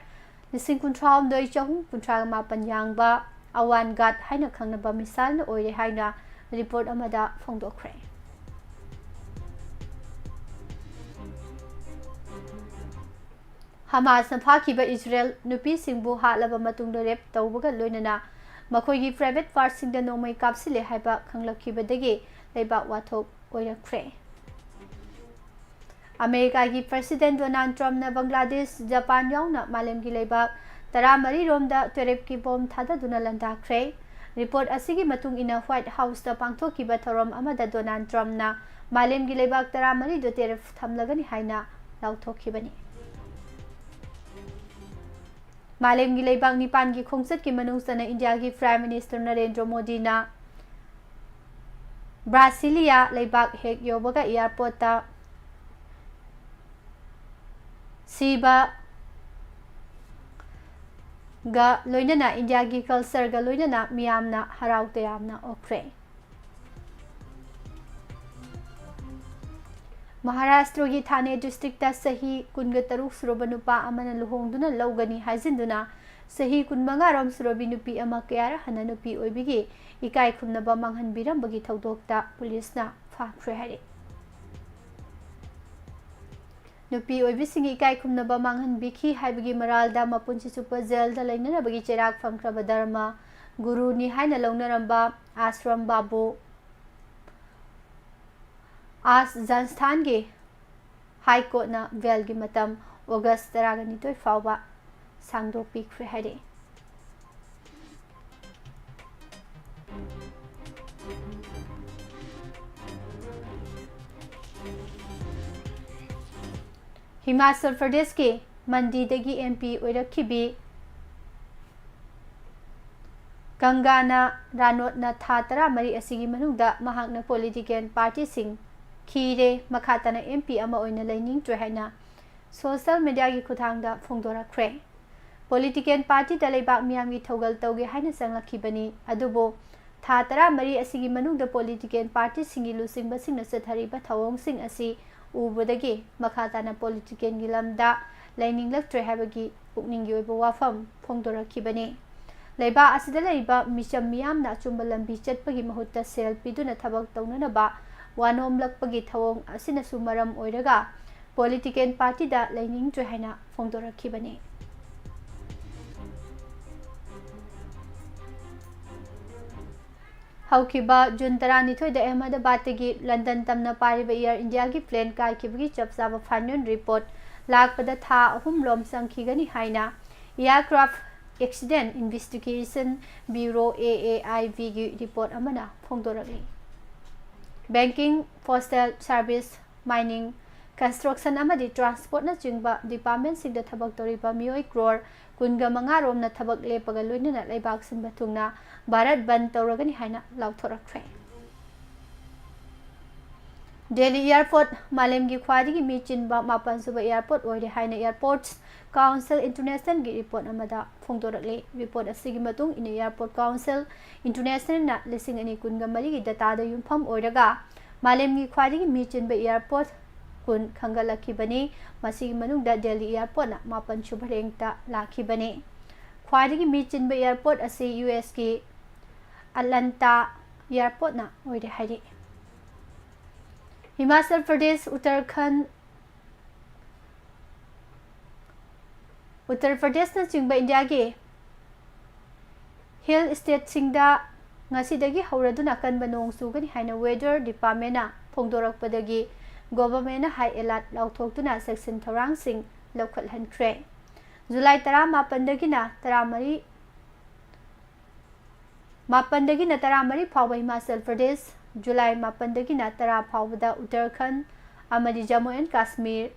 ꯂꯤꯁꯤꯡ ꯀꯨꯟꯊ꯭ꯔꯥꯍꯨꯝꯗꯣꯏ ꯆꯍꯨꯝ ꯀꯨꯟꯊ꯭ꯔꯥ ꯃꯥꯄꯟ ꯌꯥꯡꯕ ꯑꯋꯥꯟ ꯒꯥꯠ ꯍꯥꯏꯅ ꯈꯪꯅꯕ ꯃꯤꯁꯥꯏꯜꯅ ꯑꯣꯏꯔꯦ ꯍꯥꯏꯅ ꯔꯤꯄꯣꯔꯠ ꯑꯃꯗ ꯐꯣꯡꯗꯣꯛꯈ꯭ꯔꯦ꯫ ꯍꯃꯥꯁꯅ ꯐꯥꯈꯤꯕ ꯏꯖꯔꯦꯜ ꯅꯨꯄꯤꯁꯤꯡꯕꯨ ꯍꯥꯠꯂꯕ ꯃꯇꯨꯡꯗ ꯔꯦꯞ ꯇꯧꯕꯒ ꯂꯣꯏꯅꯅ ꯃꯈꯣꯏꯒꯤ ꯄ꯭ꯔꯥꯏꯚꯦꯠ ꯄꯥꯔꯠꯁꯤꯡꯗ ꯅꯣꯡꯃꯩ ꯀꯥꯞꯁꯤꯜꯂꯦ ꯍꯥꯏꯕ ꯈꯪꯂꯛꯈꯤꯕꯗꯒꯤ ꯂꯩꯕꯥꯛ ꯋꯥꯊꯣꯛ ꯑꯣꯏꯔꯛꯈ꯭ꯔꯦ꯫ ꯑꯃꯦꯔꯤꯀꯥꯒꯤ ꯄ꯭ꯔꯁꯤꯗꯦꯟ ꯗꯣꯅꯥꯜꯗ ꯇ꯭ꯔꯝꯞꯅ ꯕꯪꯒ꯭ꯂꯥꯗꯦꯁ, ꯖꯄꯥꯟ ꯌꯥꯎꯅ ꯃꯥꯂꯦꯝꯒꯤ ꯂꯩꯕꯥꯛ ꯇꯔꯥꯃꯔꯤ ꯔꯣꯝꯗ ꯇꯦꯔꯦꯞꯀꯤ ꯕꯣꯝ ꯊꯥꯗꯗꯨꯅ ꯂꯥꯟꯗꯥꯈ꯭ꯔꯦ꯫ ꯔꯤꯄꯣꯔꯠ ꯑꯁꯤꯒꯤ ꯃꯇꯨꯡ ꯏꯟꯅ, ꯋꯥꯏꯠ ꯍꯥꯎꯁꯇ ꯄꯥꯡꯊꯣꯛꯈꯤꯕ ꯊꯧꯔꯝ ꯑꯃꯗ ꯗꯣꯅꯥꯜꯗ ꯇ꯭ꯔꯝꯞꯅ ꯃꯥꯂꯦꯝꯒꯤ ꯂꯩꯕꯥꯛ ꯇꯔꯥꯃꯔꯤꯗ ꯇꯦꯔꯤꯐ ꯊꯝꯂꯒꯅꯤ ꯍꯥꯏꯅ ꯂꯥꯎꯊꯣꯛꯈꯤꯕꯅꯤ꯫ ꯃꯥꯂꯦꯝꯒꯤ ꯂꯩꯕꯥꯛ ꯅꯤꯄꯥꯟꯒꯤ ꯈꯣꯡꯆꯠꯀꯤ ꯃꯅꯨꯡ ꯆꯟꯅ ꯏꯟꯗꯤꯌꯥꯒꯤ Prime Minister ꯅꯔꯦꯟꯗ꯭ꯔ ꯃꯣꯗꯤꯅ ꯕ꯭ꯔꯥꯁꯤꯂꯤꯌꯥ ꯂꯩꯕꯥꯛ ꯍꯦꯛ ꯌꯧꯕꯒ airport ꯇ ꯁꯤꯕꯒ ꯂꯣꯏꯅꯅ ꯏꯟꯗꯤꯌꯥꯒꯤ culture ꯒ ꯂꯣꯏꯅꯅ ꯃꯤꯌꯥꯝꯅ ꯍꯔꯥꯎ ꯇꯌꯥꯝꯅ ꯑꯣꯛꯈ꯭ꯔꯦ꯫ ꯃꯍꯥꯔꯥꯁꯇ꯭ꯔꯒꯤ ꯊꯥꯅꯦ district ꯇ ꯆꯍꯤ ꯀꯨꯟꯒ ꯇꯔꯨꯛ ꯁꯨꯔꯕ ꯅꯨꯄꯥ ꯑꯃꯅ ꯂꯨꯍꯣꯡꯗꯨꯅ ꯂꯧꯒꯅꯤ ꯍꯥꯏꯖꯤꯟꯗꯨꯅ ꯆꯍꯤ ꯀꯨꯟꯃꯉꯥ ꯔꯣꯝ ꯁꯨꯔꯕꯤ ꯅꯨꯄꯤ ꯑꯃ ꯀꯌꯥꯔ ꯍꯟꯅ ꯅꯨꯄꯤ ꯑꯣꯏꯕꯤꯒꯤ ꯏꯀꯥꯏ ꯈꯨꯝꯅꯕ ꯃꯥꯡꯍꯟꯕꯤꯔꯝꯕꯒꯤ ꯊꯧꯗꯣꯛꯇ ꯄꯨꯂꯤꯁꯅ ꯐꯥꯈ꯭ꯔꯦ ꯍꯥꯏꯔꯤ꯫ ꯅꯨꯄꯤ ꯑꯣꯏꯕꯤꯁꯤꯡꯒꯤ ꯏꯀꯥꯏ ꯈꯨꯝꯅꯕ ꯃꯥꯡꯍꯟꯕꯤꯈꯤ ꯍꯥꯏꯕꯒꯤ ꯃꯔꯥꯜꯗ ꯃꯄꯨꯟꯁꯤ ꯆꯨꯞꯄ ꯖꯦꯜꯗ ꯂꯩꯅꯅꯕꯒꯤ ꯆꯩꯔꯥꯛ ꯐꯪꯈ꯭ꯔꯕ ꯙꯔꯃ ꯒꯨꯔꯨꯅꯤ ꯍꯥꯏꯅ ꯂꯧꯅꯔꯝꯕ ꯑꯥꯁ꯭ꯔꯝ ꯕꯥꯕꯨ ꯑꯥꯁ ꯖꯟꯁꯊꯥꯟꯒꯤ High Court ꯅ bail ꯒꯤ ꯃꯇꯝ August ꯇꯔꯥꯒ ꯅꯤꯊꯣꯏ ꯐꯥꯎꯕ ꯁꯥꯡꯗꯣꯛꯄꯤꯈ꯭ꯔꯦ ꯍꯥꯏꯔꯛꯏ꯫ ꯍꯤꯃꯥꯆꯜ ꯄ꯭ꯔꯗꯦꯁꯀꯤ ꯃꯟꯗꯤꯗꯒꯤ M P ꯑꯣꯏꯔꯛꯈꯤꯕꯤ ꯀꯪꯒꯥꯅ ꯔꯥꯅꯣꯠꯅ ꯊꯥ ꯇꯔꯥꯃꯔꯤ ꯑꯁꯤꯒꯤ ꯃꯅꯨꯡꯗ ꯃꯍꯥꯛꯅ political party ꯁꯤꯡ ꯈꯤꯔꯦ, ꯃꯈꯥ ꯇꯥꯅ M P ꯑꯃ ꯑꯣꯏꯅ ꯂꯩꯅꯤꯡꯗ꯭ꯔꯦ ꯍꯥꯏꯅ social media ꯒꯤ ꯈꯨꯠꯊꯥꯡꯗ ꯐꯣꯡꯗꯣꯔꯛꯈ꯭ꯔꯦ꯫ Political party ꯗ ꯂꯩꯕꯥꯛ ꯃꯤꯌꯥꯝꯒꯤ ꯊꯧꯒꯜ ꯇꯧꯒꯦ ꯍꯥꯏꯅ ꯆꯪꯂꯛꯈꯤꯕꯅꯤ, ꯑꯗꯨꯕꯨ ꯊꯥ ꯇꯔꯥꯃꯔꯤ ꯑꯁꯤꯒꯤ ꯃꯅꯨꯡꯗ political party ꯁꯤꯡꯒꯤ ꯂꯨꯆꯤꯡꯕꯁꯤꯡꯅ ꯆꯠꯊꯔꯤꯕ ꯊꯧꯑꯣꯡꯁꯤꯡ ꯑꯁꯤ ꯎꯕꯗꯒꯤ ꯃꯈꯥ ꯇꯥꯅ political ꯒꯤ ꯂꯝꯗ ꯂꯩꯅꯤꯡꯂꯛꯇ꯭ꯔꯦ ꯍꯥꯏꯕꯒꯤ ꯄꯨꯛꯅꯤꯡꯒꯤ ꯑꯣꯏꯕ ꯋꯥꯐꯝ ꯐꯣꯡꯗꯣꯔꯛꯈꯤꯕꯅꯤ꯫ ꯂꯩꯕꯥꯛ ꯑꯁꯤꯗ ꯂꯩꯔꯤꯕ ꯃꯤꯆꯝ ꯃꯤꯌꯥꯝꯅ ꯑꯆꯨꯝꯕ ꯂꯝꯕꯤ ꯆꯠꯄꯒꯤ ꯃꯍꯨꯠꯇ ꯁꯦꯜ ꯄꯤꯗꯨꯅ ꯊꯕꯛ ꯇꯧꯅꯅꯕ ꯋꯥꯅꯣꯝꯂꯛꯄꯒꯤ ꯊꯧꯑꯣꯡ ꯑꯁꯤꯅꯁꯨ ꯃꯔꯝ ꯑꯣꯏꯔꯒ political party ꯗ ꯂꯩꯅꯤꯡꯗ꯭ꯔꯦ ꯍꯥꯏꯅ ꯐꯣꯡꯗꯣꯔꯛꯈꯤꯕꯅꯤ꯫ ꯍꯧꯈꯤꯕ ꯖꯨꯟ ꯇꯔꯥꯅꯤꯊꯣꯏꯗ ꯑꯍꯃꯗꯕꯥꯗꯇꯒꯤ ꯂꯟꯗꯟ ꯇꯝꯅ ꯄꯥꯏꯔꯤꯕ Air India ꯒꯤ plane ꯀꯥꯏꯈꯤꯕꯒꯤ ꯆꯞ ꯆꯥꯕ final report ꯂꯥꯛꯄꯗ ꯊꯥ ꯑꯍꯨꯝ ꯂꯣꯝ ꯆꯪꯈꯤꯒꯅꯤ ꯍꯥꯏꯅ Aircraft Accident Investigation Bureau, A A I B, ꯒꯤ report ꯑꯃꯅ ꯐꯣꯡꯗꯣꯔꯛꯂꯤ꯫ Banking, postal service, mining, construction ꯑꯃꯗꯤ transportꯅꯆꯤꯡꯕ departmentꯁꯤꯡꯗ ꯊꯕꯛ ꯇꯧꯔꯤꯕ ꯃꯤꯑꯣꯏ ꯀ꯭ꯔꯣꯔ ꯀꯨꯟꯒ ꯃꯉꯥ ꯔꯣꯝꯅ ꯊꯕꯛ ꯂꯦꯞꯄꯒ ꯂꯣꯏꯅꯅ ꯂꯩꯕꯥꯛ ꯁꯤꯟꯕ ꯊꯨꯡꯅ ꯚꯥꯔꯠ ꯕꯟꯗ ꯇꯧꯔꯒꯅꯤ ꯍꯥꯏꯅ ꯂꯥꯎꯊꯣꯔꯛꯈ꯭ꯔꯦ꯫ ꯗꯦꯜꯂꯤ airport ꯃꯥꯂꯦꯝꯒꯤ ꯈ꯭ꯋꯥꯏꯗꯒꯤ ꯃꯤ ꯆꯤꯟꯕ ꯃꯥꯄꯟ ꯁꯨꯕ airport ꯑꯣꯏꯔꯦ ꯍꯥꯏꯅ Airports Council Internationalꯒꯤ report ꯑꯃꯗ ꯐꯣꯡꯗꯣꯔꯛꯂꯤ꯫ Report ꯑꯁꯤꯒꯤ ꯃꯇꯨꯡ ꯏꯟꯅ Airport Council Internationalꯅ ꯂꯤꯁꯤꯡ ꯑꯅꯤ ꯀꯨꯟꯒ ꯃꯔꯤꯒꯤ dataꯗ ꯌꯨꯝꯐꯝ ꯑꯣꯏꯔꯒ ꯃꯥꯂꯦꯝꯒꯤ ꯈ꯭ꯋꯥꯏꯗꯒꯤ ꯃꯤ ꯆꯤꯟꯕ airport ꯀꯨꯟ ꯈꯪꯒꯠꯂꯛꯈꯤꯕꯅꯤ꯫ ꯃꯁꯤꯒꯤ ꯃꯅꯨꯡꯗ ꯗꯦꯜꯂꯤ airportꯅ ꯃꯥꯄꯟ ꯁꯨꯕ rankꯇ ꯂꯥꯛꯈꯤꯕꯅꯤ꯫ ꯈ꯭ꯋꯥꯏꯗꯒꯤ ꯃꯤ ꯆꯤꯟꯕ airport ꯑꯁꯤ USꯀꯤ Atlanta airportꯅ ꯑꯣꯏꯔꯦ ꯍꯥꯏꯔꯤ꯫ ꯍꯤꯃꯥꯆꯜ ꯄ꯭ꯔꯗꯦꯁ, ꯎꯠꯇꯔꯈꯟꯗ, ꯎꯠꯇꯔ ꯄ꯭ꯔꯗꯦꯁꯅꯆꯤꯡꯕ ꯏꯟꯗꯤꯌꯥꯒꯤ hill stateꯁꯤꯡꯗ ꯉꯁꯤꯗꯒꯤ ꯍꯧꯔꯗꯨꯅ ꯑꯀꯟꯕ ꯅꯣꯡ ꯆꯨꯒꯅꯤ ꯍꯥꯏꯅ weather departmentꯅ ꯐꯣꯡꯗꯣꯔꯛꯄꯗꯒꯤ governmentꯅ high alert ꯂꯥꯎꯊꯣꯛꯇꯨꯅ ꯆꯦꯛꯁꯤꯟ ꯊꯧꯔꯥꯡꯁꯤꯡ ꯂꯧꯈꯠꯍꯟꯈ꯭ꯔꯦ꯫ ꯖꯨꯂꯥꯏ ꯇꯔꯥꯃꯥꯄꯟꯗꯒꯤꯅ ꯇꯔꯥꯃꯔꯤ, ꯃꯥꯄꯟꯗꯒꯤꯅ ꯇꯔꯥꯃꯔꯤ ꯐꯥꯎꯕ ꯍꯤꯃꯥꯆꯜ ꯄ꯭ꯔꯗꯦꯁ, ꯖꯨꯂꯥꯏ ꯃꯥꯄꯟꯗꯒꯤꯅ ꯇꯔꯥ ꯐꯥꯎꯕꯗ ꯎꯠꯇꯔꯈꯟꯗ ꯑꯃꯗꯤ ꯖꯝꯃꯨ ꯑꯦꯟ ꯀꯥꯁꯃꯤꯔ,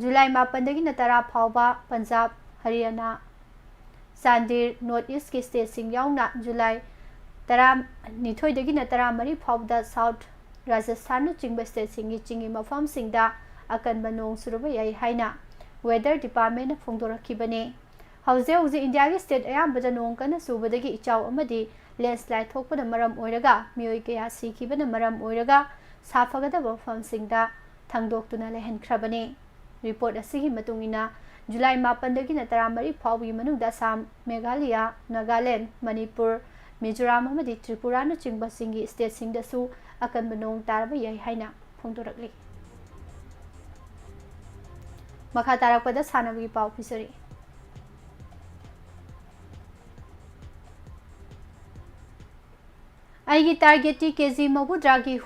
ꯖꯨꯂꯥꯏ ꯃꯥꯄꯟꯗꯒꯤꯅ ꯇꯔꯥ ꯐꯥꯎꯕ ꯄꯟꯖꯥꯕ, ꯍꯔꯤꯌꯥꯅꯥ, ꯆꯥꯟꯗꯤꯔ, North Eastꯀꯤ stateꯁꯤꯡ ꯌꯥꯎꯅ ꯖꯨꯂꯥꯏ ꯇꯔꯥꯅꯤꯊꯣꯏꯗꯒꯤꯅ ꯇꯔꯥꯃꯔꯤ ꯐꯥꯎꯕꯗ South ꯔꯥꯖꯁꯊꯥꯟꯅꯆꯤꯡꯕ stateꯁꯤꯡꯒꯤ ꯆꯤꯡꯒꯤ ꯃꯐꯝꯁꯤꯡꯗ ꯑꯀꯟꯕ ꯅꯣꯡ ꯆꯨꯔꯕ ꯌꯥꯏ ꯍꯥꯏꯅ weather departmentꯅ ꯐꯣꯡꯗꯣꯔꯛꯈꯤꯕꯅꯤ꯫ ꯍꯧꯖꯤꯛ ꯍꯧꯖꯤꯛ ꯏꯟꯗꯤꯌꯥꯒꯤ state ꯑꯌꯥꯝꯕꯗ ꯅꯣꯡ ꯀꯟꯅ ꯆꯨꯕꯗꯒꯤ ꯏꯆꯥꯎ ꯑꯃꯗꯤ landslide ꯊꯣꯛꯄꯅ ꯃꯔꯝ ꯑꯣꯏꯔꯒ ꯃꯤꯑꯣꯏ ꯀꯌꯥ ꯁꯤꯈꯤꯕꯅ ꯃꯔꯝ ꯑꯣꯏꯔꯒ ꯁꯥꯐꯒꯗꯕ ꯃꯐꯝꯁꯤꯡꯗ ꯊꯥꯡꯗꯣꯛꯇꯨꯅ ꯂꯩꯍꯟꯈ꯭ꯔꯕꯅꯤ꯫ Report ꯑꯁꯤꯒꯤ ꯃꯇꯨꯡ ꯏꯟꯅ, ꯖꯨꯂꯥꯏ ꯃꯥꯄꯟꯗꯒꯤꯅ ꯇꯔꯥꯃꯔꯤ ꯐꯥꯎꯕꯒꯤ ꯃꯅꯨꯡꯗ ꯑꯁꯥꯝ, ꯃꯦꯘꯥꯂꯌꯥ, ꯅꯥꯒꯥꯂꯦꯟꯗ, ꯃꯅꯤꯄꯨꯔ, ꯃꯤꯖꯣꯔꯥꯝ ꯑꯃꯗꯤ ꯇ꯭ꯔꯤꯄꯨꯔꯥꯅꯆꯤꯡꯕꯁꯤꯡꯒꯤ stateꯁꯤꯡꯗꯁꯨ ꯑꯀꯟꯕ ꯅꯣꯡ ꯇꯥꯔꯕ ꯌꯥꯏ ꯍꯥꯏꯅ ꯐꯣꯡꯗꯣꯔꯛꯂꯤ꯫ ꯃꯈꯥ ꯇꯥꯔꯛꯄꯗ ꯁꯥꯟꯅꯕꯒꯤ ꯄꯥꯎ ꯄꯤꯖꯔꯤ꯫ ꯑꯩꯒꯤ targetꯇꯤ ꯀꯦꯖꯤ ꯃꯧꯗ꯭ꯔꯥꯒꯤ,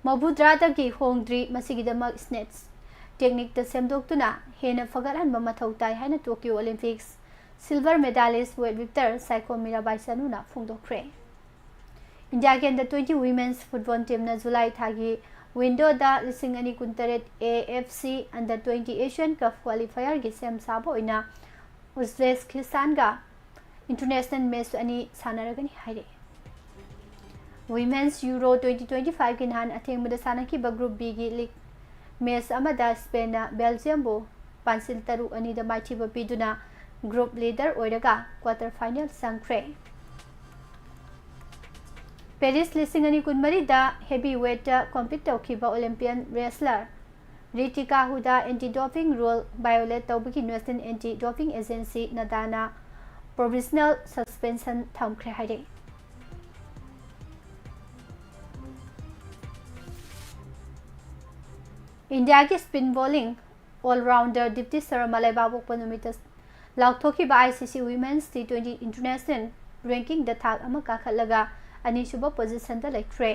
ꯃꯧꯗ꯭ꯔꯥꯗꯒꯤ ꯍꯣꯡꯗ꯭ꯔꯤ꯫ ꯃꯁꯤꯒꯤꯗꯃꯛ snatch techniqueꯇ ꯁꯦꯝꯗꯣꯛꯇꯨꯅ ꯍꯦꯟꯅ ꯐꯒꯠꯍꯟꯕ ꯃꯊꯧ ꯇꯥꯏ ꯍꯥꯏꯅ Tokyo Olympics silver medalist weightlifter Saikhom Mirabai ꯆꯅꯨꯅ ꯐꯣꯡꯗꯣꯛꯈ꯭ꯔꯦ꯫ ꯏꯟꯗꯤꯌꯥꯒꯤ under twenty women's football teamꯅ ꯖꯨꯂꯥꯏ ꯊꯥꯒꯤ ꯋꯤꯟꯗꯣꯗ ꯂꯤꯁꯤꯡ ꯑꯅꯤ ꯀꯨꯟꯇꯔꯦꯠ A F C Under twenty Asian Cup Qualifierꯒꯤ ꯁꯦꯝ ꯁꯥꯕ ꯑꯣꯏꯅ ꯎꯖꯕꯦꯀꯤꯁꯇꯥꯟꯒ international match ꯑꯅꯤ ꯁꯥꯟꯅꯔꯒꯅꯤ ꯍꯥꯏꯔꯛꯏ꯫ Women's Euro twenty twenty-fiveꯒꯤ ꯅꯍꯥꯟ ꯑꯊꯦꯡꯕꯗ ꯁꯥꯟꯅꯈꯤꯕ Group Bꯒꯤ league match ꯑꯃꯗ ꯁ꯭ꯄꯦꯟꯅ ꯕꯦꯜꯖꯤꯌꯝꯕꯨ ꯄꯥꯟꯁꯤꯜ ꯇꯔꯨꯛ ꯑꯅꯤꯗ ꯃꯥꯏꯊꯤꯕ ꯄꯤꯗꯨꯅ group leader ꯑꯣꯏꯔꯒ quarter final ꯆꯪꯈ꯭ꯔꯦ꯫ ꯄꯦꯔꯤꯁ ꯂꯤꯁꯤꯡ ꯑꯅꯤ ꯀꯨꯟꯃꯔꯤꯗ heavy weightꯇ compete ꯇꯧꯈꯤꯕ Olympian wrestler Ritika Huda anti doping rule violate ꯇꯧꯕꯒꯤ National Anti Doping Agency, NADAꯅ provisional suspension ꯊꯝꯈ꯭ꯔꯦ ꯍꯥꯏꯔꯛꯏ꯫ ꯏꯟꯗꯤꯌꯥꯒꯤ spin bowling all-rounder ꯗꯤꯞꯇꯤ ꯁꯔꯃ ꯂꯩꯕꯥꯛꯄꯣꯛꯄ ꯅꯨꯃꯤꯠꯇ ꯂꯥꯎꯊꯣꯛꯈꯤꯕ ICC Women's T twenty International rankingꯗ ꯊꯥꯛ ꯑꯃ ꯀꯥꯈꯠꯂꯒ ꯑꯅꯤꯁꯨꯕ positionꯗ ꯂꯩꯈ꯭ꯔꯦ꯫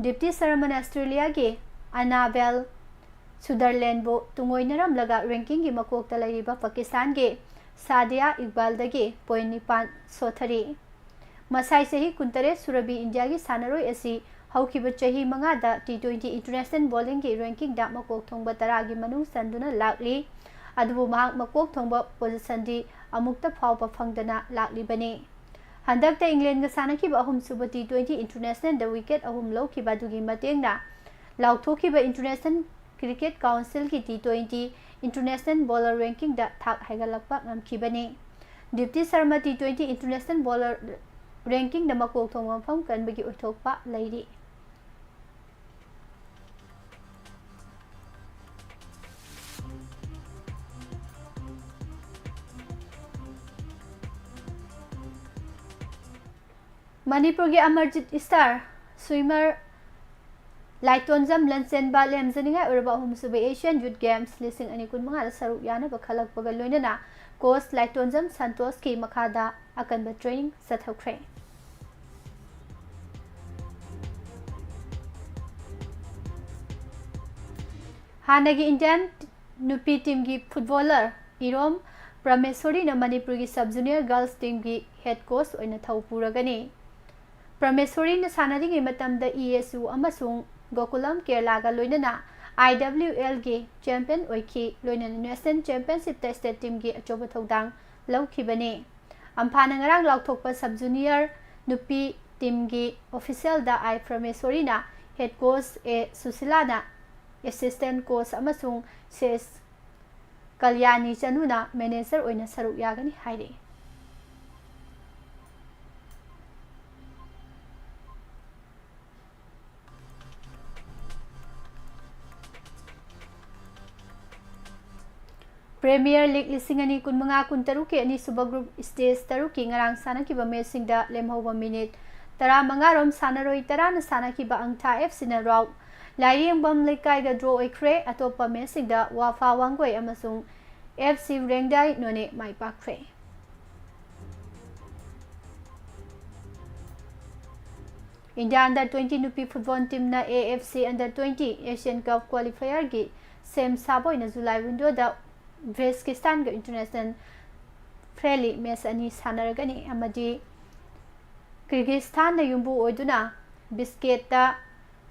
ꯗꯤꯞꯇꯤ ꯁꯔꯃꯅ ꯑꯁꯇ꯭ꯔꯦꯂꯤꯌꯥꯒꯤ ꯑꯅꯥꯕꯦꯜ ꯁꯨꯗꯔꯂꯦꯟꯕꯨ ꯇꯨꯡꯑꯣꯏꯅꯔꯝꯂꯒ rankingꯒꯤ ꯃꯀꯣꯛꯇ ꯂꯩꯔꯤꯕ ꯄꯥꯀꯤꯁꯇꯥꯟꯒꯤ ꯁꯥꯗꯤꯌꯥ ꯏꯛꯕꯥꯜꯗꯒꯤ point ꯅꯤꯄꯥꯟ ꯁꯣꯊꯔꯤ꯫ ꯃꯁꯥꯏ ꯆꯍꯤ ꯀꯨꯟꯇꯔꯦꯠ ꯁꯨꯔꯕꯤ ꯏꯟꯗꯤꯌꯥꯒꯤ ꯁꯥꯟꯅꯔꯣꯏ ꯑꯁꯤ ꯍꯧꯈꯤꯕ ꯆꯍꯤ ꯃꯉꯥꯗ T twenty international bowlingꯒꯤ rankingꯗ ꯃꯀꯣꯛ ꯊꯣꯡꯕ ꯇꯔꯥꯒꯤ ꯃꯅꯨꯡ ꯆꯟꯗꯨꯅ ꯂꯥꯛꯂꯤ꯫ ꯑꯗꯨꯕꯨ ꯃꯍꯥꯛ ꯃꯀꯣꯛ ꯊꯣꯡꯕ positionꯗꯤ ꯑꯃꯨꯛꯇ ꯐꯥꯎꯕ ꯐꯪꯗꯅ ꯂꯥꯛꯂꯤꯕꯅꯤ꯫ ꯍꯟꯗꯛꯇ ꯏꯪꯂꯦꯟꯒ ꯁꯥꯟꯅꯈꯤꯕ ꯑꯍꯨꯝꯁꯨꯕ T twenty internationalꯗ wicket ꯑꯍꯨꯝ ꯂꯧꯈꯤꯕ ꯑꯗꯨꯒꯤ ꯃꯇꯦꯡꯅ ꯂꯥꯎꯊꯣꯛꯈꯤꯕ International Cricket Councilꯒꯤ T twenty international bowler rankingꯗ ꯊꯥꯛ ꯍꯥꯏꯒꯠꯂꯛꯄ ꯉꯝꯈꯤꯕꯅꯤ꯫ ꯗꯤꯞꯇꯤ Sharma T twenty international bowler rankingꯗ ꯃꯀꯣꯛ ꯊꯣꯡꯕ ꯃꯐꯝ ꯀꯟꯕꯒꯤ ꯑꯣꯏꯊꯣꯛꯄ ꯂꯩꯔꯤ꯫ ꯃꯅꯤꯄꯨꯔꯒꯤ ꯑꯃꯔꯖꯤꯠ star swimmer ꯂꯥꯏꯇꯣꯟꯖꯝ ꯂꯟꯆꯦꯟꯕ ꯂꯦꯝꯖꯅꯤꯡꯉꯥꯏ ꯑꯣꯏꯔꯕ ꯑꯍꯨꯝꯁꯨꯕ Asian Youth Games ꯂꯤꯁꯤꯡ ꯑꯅꯤ ꯀꯨꯟꯃꯉꯥꯗ ꯁꯔꯨꯛ ꯌꯥꯅꯕ ꯈꯜꯂꯛꯄꯒ ꯂꯣꯏꯅꯅ coach ꯂꯥꯏꯇꯣꯟꯖꯝ ꯁꯟꯇꯣꯁꯀꯤ ꯃꯈꯥꯗ ꯑꯀꯟꯕ training ꯆꯠꯊꯈ꯭ꯔꯦ꯫ ꯍꯥꯟꯅꯒꯤ Indian ꯅꯨꯄꯤ teamꯒꯤ footballer ꯏꯔꯣꯝ ꯄ꯭ꯔꯃꯦꯁꯣꯔꯤꯅ ꯃꯅꯤꯄꯨꯔꯒꯤ sub junior girls teamꯒꯤ head coach ꯑꯣꯏꯅ ꯊꯧ ꯄꯨꯔꯒꯅꯤ꯫ ꯄ꯭ꯔꯃꯦꯁꯣꯔꯤꯅ ꯁꯥꯟꯅꯔꯤꯉꯩ ꯃꯇꯝꯗ ESU ꯑꯃꯁꯨꯡ ꯒꯣꯀꯨꯂꯝ ꯀꯦꯔꯂꯥꯒ ꯂꯣꯏꯅꯅ IWL ꯒꯤ champion ꯑꯣꯏꯈꯤ꯫ ꯂꯣꯏꯅꯅ national championship ꯇ state team ꯒꯤ ꯑꯆꯧꯕ ꯊꯧꯗꯥꯡ ꯂꯧꯈꯤꯕꯅꯤ꯫ ꯑꯝꯐꯥꯅ ꯉꯔꯥꯡ ꯂꯥꯎꯊꯣꯛꯄ sub junior ꯅꯨꯄꯤ team ꯒꯤ official the I ꯄ꯭ꯔꯃꯦꯁꯣꯔꯤꯅ head coach, A ꯁꯨꯁꯤꯂꯥꯅ assistant coach ꯑꯃꯁꯨꯡ ꯁꯦꯁ ꯀꯜꯌꯥꯅꯤ ꯆꯅꯨꯅ manager ꯑꯣꯏꯅ ꯁꯔꯨꯛ ꯌꯥꯒꯅꯤ ꯍꯥꯏꯔꯤ꯫ Premier League ꯂꯤꯁꯤꯡ ꯑꯅꯤ ꯀꯨꯟꯃꯉꯥ ꯀꯨꯟꯇꯔꯨꯛꯀꯤ ꯑꯅꯤꯁꯨꯕ group stage ꯇꯔꯨꯛꯀꯤ ꯉꯔꯥꯡ ꯁꯥꯟꯅꯈꯤꯕ match ꯁꯤꯡꯗ ꯂꯦꯝꯍꯧꯕ minute ꯇꯔꯥꯃꯉꯥ ꯔꯣꯝ ꯁꯥꯟꯅꯔꯣꯏ ꯇꯔꯥꯅ ꯁꯥꯟꯅꯈꯤꯕ ꯑꯪꯊꯥ F C ꯅ ꯔꯥꯎ ꯂꯥꯏꯔꯦꯝꯕꯝ ꯂꯩꯀꯥꯏꯒ draw ꯑꯣꯏꯈ꯭ꯔꯦ꯫ ꯑꯇꯣꯞꯄ match ꯁꯤꯡꯗ ꯋꯥꯐꯥ ꯋꯥꯡꯒꯣꯏ ꯑꯃꯁꯨꯡ F C ꯔꯦꯡꯗꯥꯏ ꯅꯣꯅꯦ ꯃꯥꯏ ꯄꯥꯛꯈ꯭ꯔꯦ꯫ India under twenty ꯅꯨꯄꯤ football team ꯅ A F C under twenty Asian Cup qualifier ꯒꯤ ꯁꯦꯝ ꯁꯥꯕ ꯑꯣꯏꯅ July window ꯗ ꯎꯖꯕꯦꯀꯤꯁꯇꯥꯟꯒ international friendly match ꯑꯅꯤ ꯁꯥꯟꯅꯔꯒꯅꯤ ꯑꯃꯗꯤ ꯀꯤꯔꯒꯤꯁꯇꯥꯟꯗ ꯌꯨꯝꯕꯨ ꯑꯣꯏꯗꯨꯅ ꯕꯤꯁꯀꯦꯠꯇ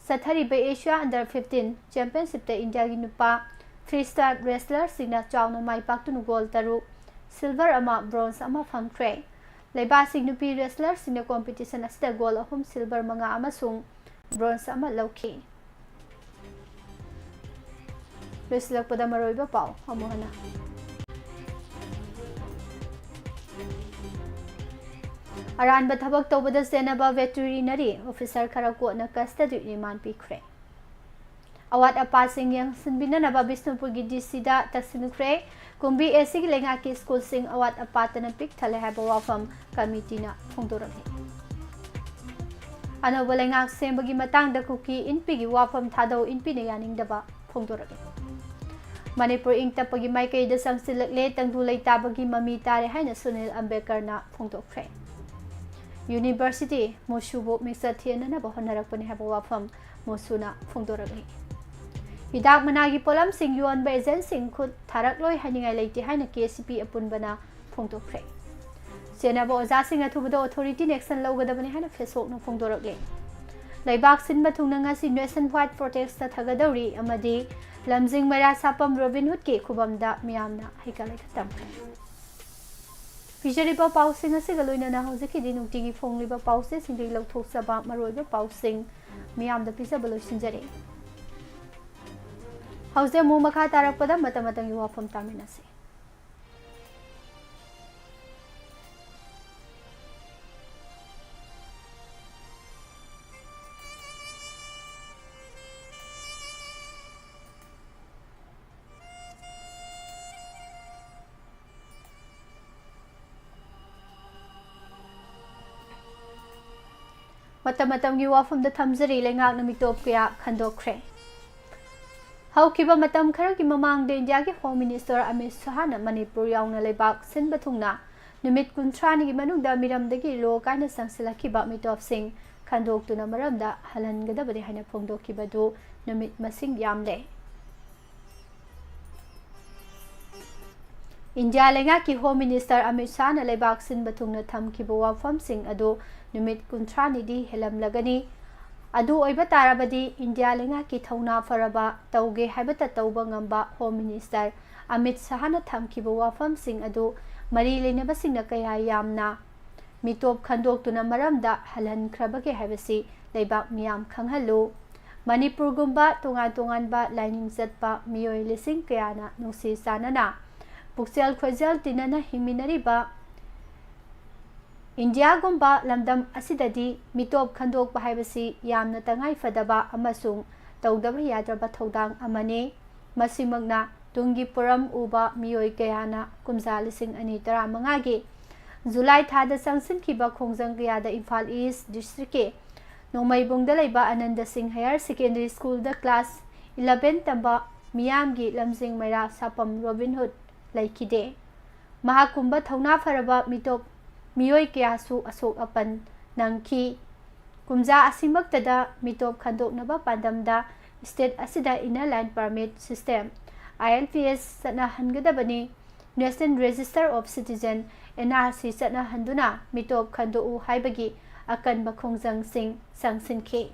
ꯆꯠꯊꯔꯤꯕ Asia under fifteen championship ꯇ India ꯒꯤ ꯅꯨꯄꯥ freestyle wrestler ꯁꯤꯡꯅ ꯆꯥꯎꯅ ꯃꯥꯏ ꯄꯥꯛꯇꯨꯅ gold ꯇꯔꯨꯛ, silver ꯑꯃ, bronze ꯑꯃ ꯐꯪꯈ꯭ꯔꯦ꯫ ꯂꯩꯕꯥꯛꯁꯤꯡ ꯅꯨꯄꯤ wrestler ꯁꯤꯡꯅ competition ꯑꯁꯤꯗ gold ꯑꯍꯨꯝ, silver ꯃꯉꯥ ꯑꯃꯁꯨꯡ bronze ꯑꯃ ꯂꯧꯈꯤ꯫ ꯂꯣꯏꯁꯤꯜꯂꯛꯄꯗ ꯃꯔꯨꯑꯣꯏꯕ ꯄꯥꯎ ꯑꯃꯨꯛ ꯍꯟꯅ꯫ ꯑꯔꯥꯟꯕ ꯊꯕꯛ ꯇꯧꯕꯗ ꯆꯦꯟꯅꯕ veterinary officer ꯈꯔ court ꯅ custody remand ꯄꯤꯈ꯭ꯔꯦ꯫ ꯑꯋꯥꯠ ꯑꯄꯥꯁꯤꯡ ꯌꯦꯡꯁꯤꯟꯕꯤꯅꯅꯕ ꯕꯤꯁꯅꯨꯄꯨꯔꯒꯤ D C the ꯇꯛꯁꯤꯟꯈ꯭ꯔꯦ꯫ ꯀꯨꯝꯕꯤ A C ꯒꯤ ꯂꯩꯉꯥꯛꯀꯤ school ꯁꯤꯡ ꯑꯋꯥꯠ ꯑꯄꯥꯇꯅ ꯄꯤꯛ ꯊꯜꯂꯦ ꯍꯥꯏꯕ ꯋꯥꯐꯝ committee ꯅ ꯐꯣꯡꯗꯣꯔꯛꯂꯤ꯫ ꯑꯅꯧꯕ ꯂꯩꯉꯥꯛ ꯁꯦꯝꯕꯒꯤ ꯃꯇꯥꯡꯗ ꯀꯨꯀꯤ ꯏꯟꯄꯤꯒꯤ ꯋꯥꯐꯝ ꯊꯥꯗꯧ ꯏꯟꯄꯤꯅ ꯌꯥꯅꯤꯡꯗꯕ ꯐꯣꯡꯗꯣꯔꯛꯂꯤ꯫ ꯃꯅꯤꯄꯨꯔ ꯏꯪ ꯇꯞꯄꯒꯤ ꯃꯥꯏꯀꯩꯗ ꯆꯪꯁꯤꯜꯂꯛꯂꯦ, ꯇꯪꯗꯨ ꯂꯩꯇꯥꯕꯒꯤ ꯃꯃꯤ ꯇꯥꯔꯦ ꯍꯥꯏꯅ ꯁꯨꯅꯤꯜ ꯑꯝꯕꯦꯗꯀꯔꯅ ꯐꯣꯡꯗꯣꯛꯈ꯭ꯔꯦ꯫ University ꯃꯨꯁꯨꯕꯨ ꯃꯤꯡꯆꯠ ꯊꯤꯍꯟꯅꯅꯕ ꯍꯣꯠꯅꯔꯛꯄꯅꯤ ꯍꯥꯏꯕ ꯋꯥꯐꯝ ꯃꯨꯁꯨꯅ ꯐꯣꯡꯗꯣꯔꯛꯂꯤ꯫ ꯍꯤꯗꯥꯛ ꯃꯅꯥꯒꯤ ꯄꯣꯠꯂꯝꯁꯤꯡ ꯌꯣꯟꯕ agent ꯁꯤꯡ ꯈꯨꯠ ꯊꯥꯔꯛꯂꯣꯏ ꯍꯥꯏꯅꯤꯡꯉꯥꯏ ꯂꯩꯇꯦ ꯍꯥꯏꯅ K C P ꯑꯄꯨꯟꯕꯅ ꯐꯣꯡꯗꯣꯛꯈ꯭ꯔꯦ꯫ ꯆꯦꯟꯅꯕ ꯑꯣꯖꯥꯁꯤꯡ ꯑꯊꯨꯕꯗ authority action ꯂꯧꯒꯗꯕꯅꯤ ꯍꯥꯏꯅ ꯐꯦꯁꯣꯛꯅ ꯐꯣꯡꯗꯣꯔꯛꯂꯤ꯫ ꯂꯩꯕꯥꯛ ꯁꯤꯟꯕ ꯊꯨꯡꯅ ꯉꯁꯤ Nationwide Protest ꯆꯠꯊꯒꯗꯧꯔꯤ ꯑꯃꯗꯤ ꯂꯝꯖꯤꯡ ꯃꯩꯔꯥ ꯁꯥꯄꯝ ꯔꯣꯕꯤꯟ ꯍꯨꯗꯀꯤ ꯈꯨꯕꯝꯗ ꯃꯤꯌꯥꯝꯅ ꯍꯩꯀꯠ ꯂꯩꯀꯠ ꯇꯝꯈ꯭ꯔꯦ꯫ ꯄꯤꯖꯔꯤꯕ ꯄꯥꯎꯁꯤꯡ ꯑꯁꯤꯒ ꯂꯣꯏꯅꯅ ꯍꯧꯖꯤꯛꯀꯤꯗꯤ ꯅꯨꯡꯇꯤꯒꯤ ꯐꯣꯡꯂꯤꯕ ꯄꯥꯎꯆꯦꯁꯤꯡꯗꯒꯤ ꯂꯧꯊꯣꯛꯆꯕ ꯃꯔꯨꯑꯣꯏꯕ ꯄꯥꯎꯁꯤꯡ ꯃꯤꯌꯥꯝꯗ ꯄꯤꯖꯕ ꯂꯣꯏꯁꯤꯟꯖꯔꯦ꯫ ꯍꯧꯖꯤꯛ ꯑꯃꯨꯛ ꯃꯈꯥ ꯇꯥꯔꯛꯄꯗ ꯃꯇꯝ ꯃꯇꯝꯒꯤ ꯋꯥꯐꯝ ꯇꯥꯃꯤꯟꯅꯁꯤ꯫ ꯃꯇꯝ ꯃꯇꯝꯒꯤ ꯋꯥꯐꯝꯗ ꯊꯝꯖꯔꯤ꯫ ꯂꯩꯉꯥꯛꯅ ꯃꯤꯇꯣꯞ ꯀꯌꯥ ꯈꯟꯗꯣꯛꯈ꯭ꯔꯦ꯫ ꯍꯧꯈꯤꯕ ꯃꯇꯝ ꯈꯔꯒꯤ ꯃꯃꯥꯡꯗ ꯏꯟꯗꯤꯌꯥꯒꯤ ꯍꯣꯝ ꯃꯤꯅꯤꯁꯇꯔ ꯑꯃꯤꯠ ꯁꯍꯥꯅ ꯃꯅꯤꯄꯨꯔ ꯌꯥꯎꯅ ꯂꯩꯕꯥꯛ ꯁꯤꯟꯕ ꯊꯨꯡꯅ ꯅꯨꯃꯤꯠ ꯀꯨꯟꯊ꯭ꯔꯥꯅꯤꯒꯤ ꯃꯅꯨꯡꯗ ꯃꯤꯔꯝꯗꯒꯤ ꯂꯣ ꯀꯥꯏꯅ ꯆꯪꯁꯤꯜꯂꯛꯈꯤꯕ ꯃꯤꯇꯣꯞꯁꯤꯡ ꯈꯟꯗꯣꯛꯇꯨꯅ ꯃꯔꯝꯗ ꯍꯜꯍꯟꯒꯗꯕꯅꯤ ꯍꯥꯏꯅ ꯐꯣꯡꯗꯣꯛꯈꯤꯕꯗꯨ ꯅꯨꯃꯤꯠ ꯃꯁꯤꯡ ꯌꯥꯝꯂꯦ꯫ ꯏꯟꯗꯤꯌꯥ ꯂꯩꯉꯥꯛꯀꯤ ꯍꯣꯝ ꯃꯤꯅꯤꯁꯇꯔ ꯑꯃꯤꯠ ꯁꯍꯥꯅ ꯂꯩꯕꯥꯛ ꯁꯤꯟꯕ ꯊꯨꯡꯅ ꯊꯝꯈꯤꯕ ꯋꯥꯐꯝꯁꯤꯡ ꯑꯗꯨ ꯅꯨꯃꯤꯠ ꯀꯨꯟꯊ꯭ꯔꯥꯅꯤꯗꯤ ꯍꯦꯜꯂꯝꯂꯒꯅꯤ꯫ ꯑꯗꯨ ꯑꯣꯏꯕ ꯇꯥꯔꯕꯗꯤ ꯏꯟꯗꯤꯌꯥ ꯂꯩꯉꯥꯛꯀꯤ ꯊꯧꯅꯥ ꯐꯔꯕ, ꯇꯧꯒꯦ ꯍꯥꯏꯕꯇ ꯇꯧꯕ ꯉꯝꯕ ꯍꯣꯝ ꯃꯤꯅꯤꯁꯇꯔ ꯑꯃꯤꯠ ꯁꯍꯥꯅ ꯊꯝꯈꯤꯕ ꯋꯥꯐꯝꯁꯤꯡ ꯑꯗꯨ ꯃꯔꯤ ꯂꯩꯅꯕꯁꯤꯡꯅ ꯀꯌꯥ ꯌꯥꯝꯅ ꯃꯤꯇꯣꯞ ꯈꯟꯗꯣꯛꯇꯨꯅ ꯃꯔꯝꯗ ꯍꯜꯍꯟꯈ꯭ꯔꯕꯒꯦ ꯍꯥꯏꯕꯁꯤ ꯂꯩꯕꯥꯛ ꯃꯤꯌꯥꯝ ꯈꯪꯍꯜꯂꯨ꯫ ꯃꯅꯤꯄꯨꯔꯒꯨꯝꯕ ꯇꯣꯉꯥꯟ ꯇꯣꯉꯥꯟꯕ ꯂꯥꯏꯅꯤꯡ ꯆꯠꯄ ꯃꯤꯑꯣꯏ ꯂꯤꯁꯤꯡ ꯀꯌꯥꯅ ꯅꯨꯡꯁꯤ ꯆꯥꯟꯅꯅ ꯄꯨꯛꯆꯦꯜ ꯈꯣꯏꯖꯦꯜ ꯇꯤꯟꯅꯅ ꯍꯤꯡꯃꯤꯟꯅꯔꯤꯕ ꯏꯟꯗꯤꯌꯥꯒꯨꯝꯕ ꯂꯝꯗꯝ ꯑꯁꯤꯗꯗꯤ ꯃꯤꯇꯣꯞ ꯈꯟꯗꯣꯛꯄ ꯍꯥꯏꯕꯁꯤ ꯌꯥꯝꯅ ꯇꯉꯥꯏ ꯐꯗꯕ ꯑꯃꯁꯨꯡ ꯇꯧꯗꯕ ꯌꯥꯗ꯭ꯔꯕ ꯊꯧꯗꯥꯡ ꯑꯃꯅꯤ꯫ ꯃꯁꯤꯃꯛꯅ ꯇꯨꯡꯒꯤ ꯄꯣꯔꯝ ꯎꯕ ꯃꯤꯑꯣꯏ ꯀꯌꯥꯅ ꯀꯨꯝꯖꯥ ꯂꯤꯁꯤꯡ ꯑꯅꯤ ꯇꯔꯥꯃꯉꯥꯒꯤ ꯖꯨꯂꯥꯏ ꯊꯥꯗ ꯆꯪꯁꯤꯟꯈꯤꯕ ꯈꯣꯡꯖꯪ ꯀꯌꯥꯗ ꯏꯝꯐꯥꯜ ꯏꯁ ꯗꯤꯁꯇ꯭ꯔꯤꯛꯀꯤ ꯅꯣꯡꯃꯩꯕꯨꯡꯗ ꯂꯩꯕ ꯑꯅꯟꯗ ꯁꯤꯡ ꯍꯥꯌꯔ ꯁꯦꯀꯦꯟꯗꯔꯤ ꯁ꯭ꯀꯨꯜꯗ ꯀ꯭ꯂꯥꯁ ꯏꯂꯚꯦꯟ ꯇꯝꯕ ꯃꯤꯌꯥꯝꯒꯤ ꯂꯝꯖꯤꯡ ꯃꯩꯔꯥ ꯁꯥꯄꯝ ꯔꯣꯕꯤꯟ ꯍꯨꯗ ꯂꯩꯈꯤꯗꯦ꯫ ꯃꯍꯥꯛꯀꯨꯝꯕ ꯊꯧꯅꯥ ꯐꯔꯕ ꯃꯤꯇꯣꯞ ꯃꯤꯑꯣꯏ ꯀꯌꯥꯁꯨ ꯑꯁꯣꯛ ꯑꯄꯟ ꯅꯪꯈꯤ꯫ ꯀꯨꯝꯖꯥ ꯑꯁꯤꯃꯛꯇꯗ ꯃꯤꯇꯣꯞ ꯈꯟꯗꯣꯛꯅꯕ ꯄꯥꯟꯗꯝꯗ ꯁ꯭ꯇꯦꯠ ꯑꯁꯤꯗ Inner Line Permit System, I L P S, ꯆꯠꯅꯍꯟꯒꯗꯕꯅꯤ꯫ National Register of Citizen, N R C, ꯆꯠꯅꯍꯟꯗꯨꯅ ꯃꯤꯇꯣꯞ ꯈꯟꯗꯣꯛꯎ ꯍꯥꯏꯕꯒꯤ ꯑꯀꯟꯕ ꯈꯣꯡꯖꯪꯁꯤꯡ ꯆꯪꯁꯤꯟꯈꯤ꯫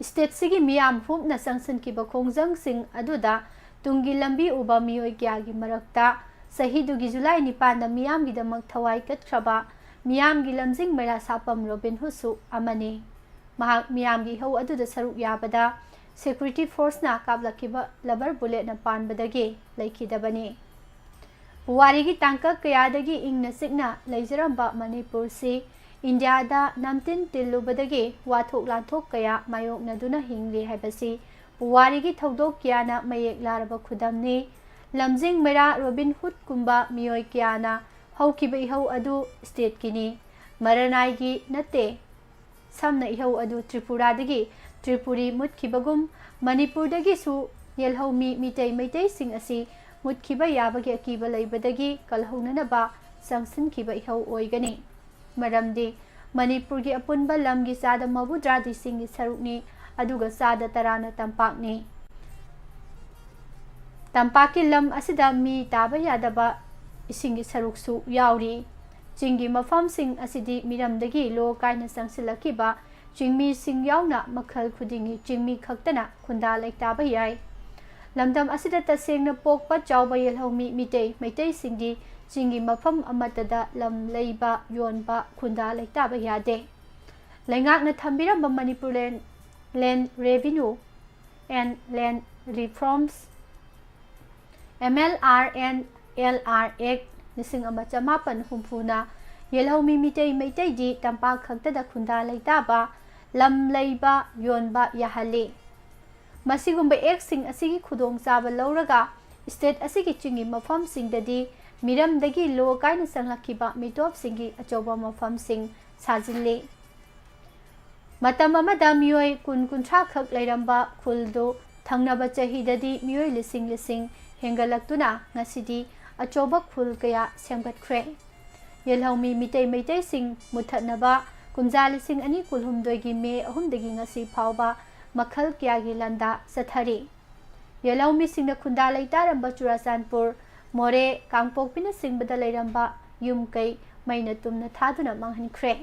ꯁ꯭ꯇꯦꯠꯁꯤꯒꯤ ꯃꯤꯌꯥꯝ ꯍꯨꯞꯅ ꯆꯪꯁꯤꯟꯈꯤꯕ ꯈꯣꯡꯖꯪꯁꯤꯡ ꯑꯗꯨꯗ ꯇꯨꯡꯒꯤ ꯂꯝꯕꯤ ꯎꯕ ꯃꯤꯑꯣꯏ ꯀꯌꯥꯒꯤ ꯃꯔꯛꯇ ꯆꯍꯤꯗꯨꯒꯤ ꯖꯨꯂꯥꯏ ꯅꯤꯄꯥꯟꯗ ꯃꯤꯌꯥꯝꯒꯤꯗꯃꯛ ꯊꯋꯥꯏ ꯀꯠꯈ꯭ꯔꯕ ꯃꯤꯌꯥꯝꯒꯤ ꯂꯝꯖꯤꯡ ꯃꯩꯔꯥ ꯁꯥꯄꯝ ꯔꯣꯕꯤꯟ ꯍꯨꯗꯁꯨ ꯑꯃꯅꯤ꯫ ꯃꯍꯥꯛ ꯃꯤꯌꯥꯝꯒꯤ ꯏꯍꯧ ꯑꯗꯨꯗ ꯁꯔꯨꯛ ꯌꯥꯕꯗ ꯁꯦꯀ꯭ꯌꯨꯔꯤꯇꯤ ꯐꯣꯔꯁꯅ ꯀꯥꯞꯂꯛꯈꯤꯕ ꯂꯕꯔ ꯕꯨꯂꯦꯠꯅ ꯄꯥꯟꯕꯗꯒꯤ ꯂꯩꯈꯤꯗꯕꯅꯤ꯫ ꯄꯨꯋꯥꯔꯤꯒꯤ ꯇꯥꯡꯀꯛ ꯀꯌꯥꯗꯒꯤ ꯏꯪꯅ ꯆꯤꯛꯅ ꯂꯩꯖꯔꯝꯕ ꯃꯅꯤꯄꯨꯔꯁꯤ ꯏꯟꯗꯤꯌꯥꯗ ꯅꯝꯇꯤꯟ ꯇꯤꯜꯂꯨꯕꯗꯒꯤ ꯋꯥꯊꯣꯛ ꯂꯥꯟꯊꯣꯛ ꯀꯌꯥ ꯃꯥꯌꯣꯛꯅꯗꯨꯅ ꯍꯤꯡꯂꯤ ꯍꯥꯏꯕꯁꯤ ꯄꯨꯋꯥꯔꯤꯒꯤ ꯊꯧꯗꯣꯛ ꯀꯌꯥꯅ ꯃꯌꯦꯛ ꯂꯥꯔꯕ ꯈꯨꯗꯝꯅꯤ꯫ ꯂꯝꯖꯤꯡ ꯃꯩꯔꯥ ꯔꯣꯕꯤꯟ ꯍꯨꯗꯀꯨꯝꯕ ꯃꯤꯑꯣꯏ ꯀꯌꯥꯅ ꯍꯧꯈꯤꯕ ꯏꯍꯧ ꯑꯗꯨ ꯁ꯭ꯇꯦꯠꯀꯤꯅꯤ, ꯃꯔꯅꯥꯏꯒꯤ ꯅꯠꯇꯦ꯫ ꯁꯝꯅ ꯏꯍꯧ ꯑꯗꯨ ꯇ꯭ꯔꯤꯄꯨꯔꯥꯗꯒꯤ ꯇ꯭ꯔꯤꯄꯨꯔꯤ ꯃꯨꯠꯈꯤꯕꯒꯨꯝ ꯃꯅꯤꯄꯨꯔꯗꯒꯤꯁꯨ ꯌꯦꯜꯍꯧꯃꯤ ꯃꯤꯇꯩ ꯃꯩꯇꯩꯁꯤꯡ ꯑꯁꯤ ꯃꯨꯠꯈꯤꯕ ꯌꯥꯕꯒꯤ ꯑꯀꯤꯕ ꯂꯩꯕꯗꯒꯤ ꯀꯜꯍꯧꯅꯅꯕ ꯆꯪꯁꯤꯟꯈꯤꯕ ꯏꯍꯧ ꯑꯣꯏꯒꯅꯤ꯫ ꯃꯔꯝꯗꯤ ꯃꯅꯤꯄꯨꯔꯒꯤ ꯑꯄꯨꯟꯕ ꯂꯝꯒꯤ ꯆꯥꯗ ꯃꯧꯗ꯭ꯔꯥꯗꯤ ꯆꯤꯡꯒꯤ ꯁꯔꯨꯛꯅꯤ, ꯑꯗꯨꯒ ꯆꯥꯗ ꯇꯔꯥꯅ ꯇꯝꯄꯥꯛꯅꯤ꯫ ꯇꯝꯄꯥꯛꯀꯤ ꯂꯝ ꯑꯁꯤꯗ ꯃꯤ ꯇꯥꯕ ꯌꯥꯗꯕ ꯏꯁꯤꯡꯒꯤ ꯁꯔꯨꯛꯁꯨ ꯌꯥꯎꯔꯤ꯫ ꯆꯤꯡꯒꯤ ꯃꯐꯝꯁꯤꯡ ꯑꯁꯤꯗꯤ ꯃꯤꯔꯝꯗꯒꯤ ꯂꯣ ꯀꯥꯏꯅ ꯆꯪꯁꯤꯜꯂꯛꯈꯤꯕ ꯆꯤꯡꯃꯤꯁꯤꯡ ꯌꯥꯎꯅ ꯃꯈꯜ ꯈꯨꯗꯤꯡꯒꯤ ꯆꯤꯡꯃꯤ ꯈꯛꯇꯅ ꯈꯨꯟꯗꯥ ꯂꯩꯇꯥꯕ ꯌꯥꯏ꯫ ꯂꯝꯗꯝ ꯑꯁꯤꯗ ꯇꯁꯦꯡꯅ ꯄꯣꯛꯄ ꯆꯥꯎꯕ ꯌꯦꯜꯍꯧꯃꯤ ꯃꯤꯇꯩ ꯃꯩꯇꯩꯁꯤꯡꯗꯤ ꯆꯤꯡꯒꯤ ꯃꯐꯝ ꯑꯃꯠꯇꯗ ꯂꯝ ꯂꯩꯕ, ꯌꯣꯟꯕ, ꯈꯨꯟꯗꯥ ꯂꯩꯇꯥꯕ ꯌꯥꯗꯦ꯫ ꯂꯩꯉꯥꯛꯅ ꯊꯝꯕꯤꯔꯝꯕ Manipur Land, Land Revenue and Land Reforms, M L R and L R Act ꯂꯤꯁꯤꯡ ꯑꯃ ꯆꯃꯥꯄꯟ ꯍꯨꯝꯐꯨꯅ ꯌꯦꯜꯍꯧꯃꯤ ꯃꯤꯇꯩ ꯃꯩꯇꯩꯗꯤ ꯇꯝꯄꯥꯛ ꯈꯛꯇꯗ ꯈꯨꯟꯗꯥ ꯂꯩꯇꯥꯕ, ꯂꯝ ꯂꯩꯕ, ꯌꯣꯟꯕ ꯌꯥꯍꯜꯂꯤ꯫ ꯃꯁꯤꯒꯨꯝꯕ ꯑꯦꯛꯁꯤꯡ ꯑꯁꯤꯒꯤ ꯈꯨꯗꯣꯡꯆꯥꯕ ꯂꯧꯔꯒ ꯁ꯭ꯇꯦꯠ ꯑꯁꯤꯒꯤ ꯆꯤꯡꯒꯤ ꯃꯐꯝꯁꯤꯡꯗꯗꯤ ꯃꯤꯔꯝꯗꯒꯤ ꯂꯣ ꯀꯥꯏꯅ ꯆꯪꯂꯛꯈꯤꯕ ꯃꯤꯇꯣꯞꯁꯤꯡꯒꯤ ꯑꯆꯧꯕ ꯃꯐꯝꯁꯤꯡ ꯁꯥꯖꯤꯜꯂꯤ꯫ ꯃꯇꯝ ꯑꯃꯗ ꯃꯤꯑꯣꯏ ꯀꯨꯟ ꯀꯨꯟꯊ꯭ꯔꯥ ꯈꯛ ꯂꯩꯔꯝꯕ ꯈꯨꯜꯗꯨ ꯊꯪꯅꯕ ꯆꯍꯤꯗꯗꯤ ꯃꯤꯑꯣꯏ ꯂꯤꯁꯤꯡ ꯂꯤꯁꯤꯡ ꯍꯦꯟꯒꯠꯂꯛꯇꯨꯅ ꯉꯁꯤꯗꯤ ꯑꯆꯧꯕ ꯈꯨꯜ ꯀꯌꯥ ꯁꯦꯝꯒꯠꯈ꯭ꯔꯦ꯫ ꯌꯦꯜꯍꯧꯃꯤ ꯃꯤꯇꯩ ꯃꯩꯇꯩꯁꯤꯡ ꯃꯨꯠꯊꯠꯅꯕ ꯀꯨꯝꯖꯥ ꯂꯤꯁꯤꯡ ꯑꯅꯤ ꯀꯨꯟꯍꯨꯝꯗꯣꯏꯒꯤ ꯃꯦ ꯑꯍꯨꯝꯗꯒꯤ ꯉꯁꯤ ꯐꯥꯎꯕ ꯃꯈꯜ ꯀꯌꯥꯒꯤ ꯂꯥꯟꯗꯥ ꯆꯠꯊꯔꯤ꯫ ꯌꯦꯜꯍꯧꯃꯤꯁꯤꯡꯅ ꯈꯨꯟꯗꯥ ꯂꯩꯇꯥꯔꯝꯕ ꯆꯨꯔꯥꯆꯥꯟꯄꯨꯔ, ꯃꯣꯔꯦ, ꯀꯥꯡꯄꯣꯛꯄꯤꯅꯆꯤꯡꯕꯗ ꯂꯩꯔꯝꯕ ꯌꯨꯝ ꯀꯩ ꯃꯩꯅ ꯇꯨꯝꯅ ꯊꯥꯗꯨꯅ ꯃꯥꯡꯍꯟꯈ꯭ꯔꯦ꯫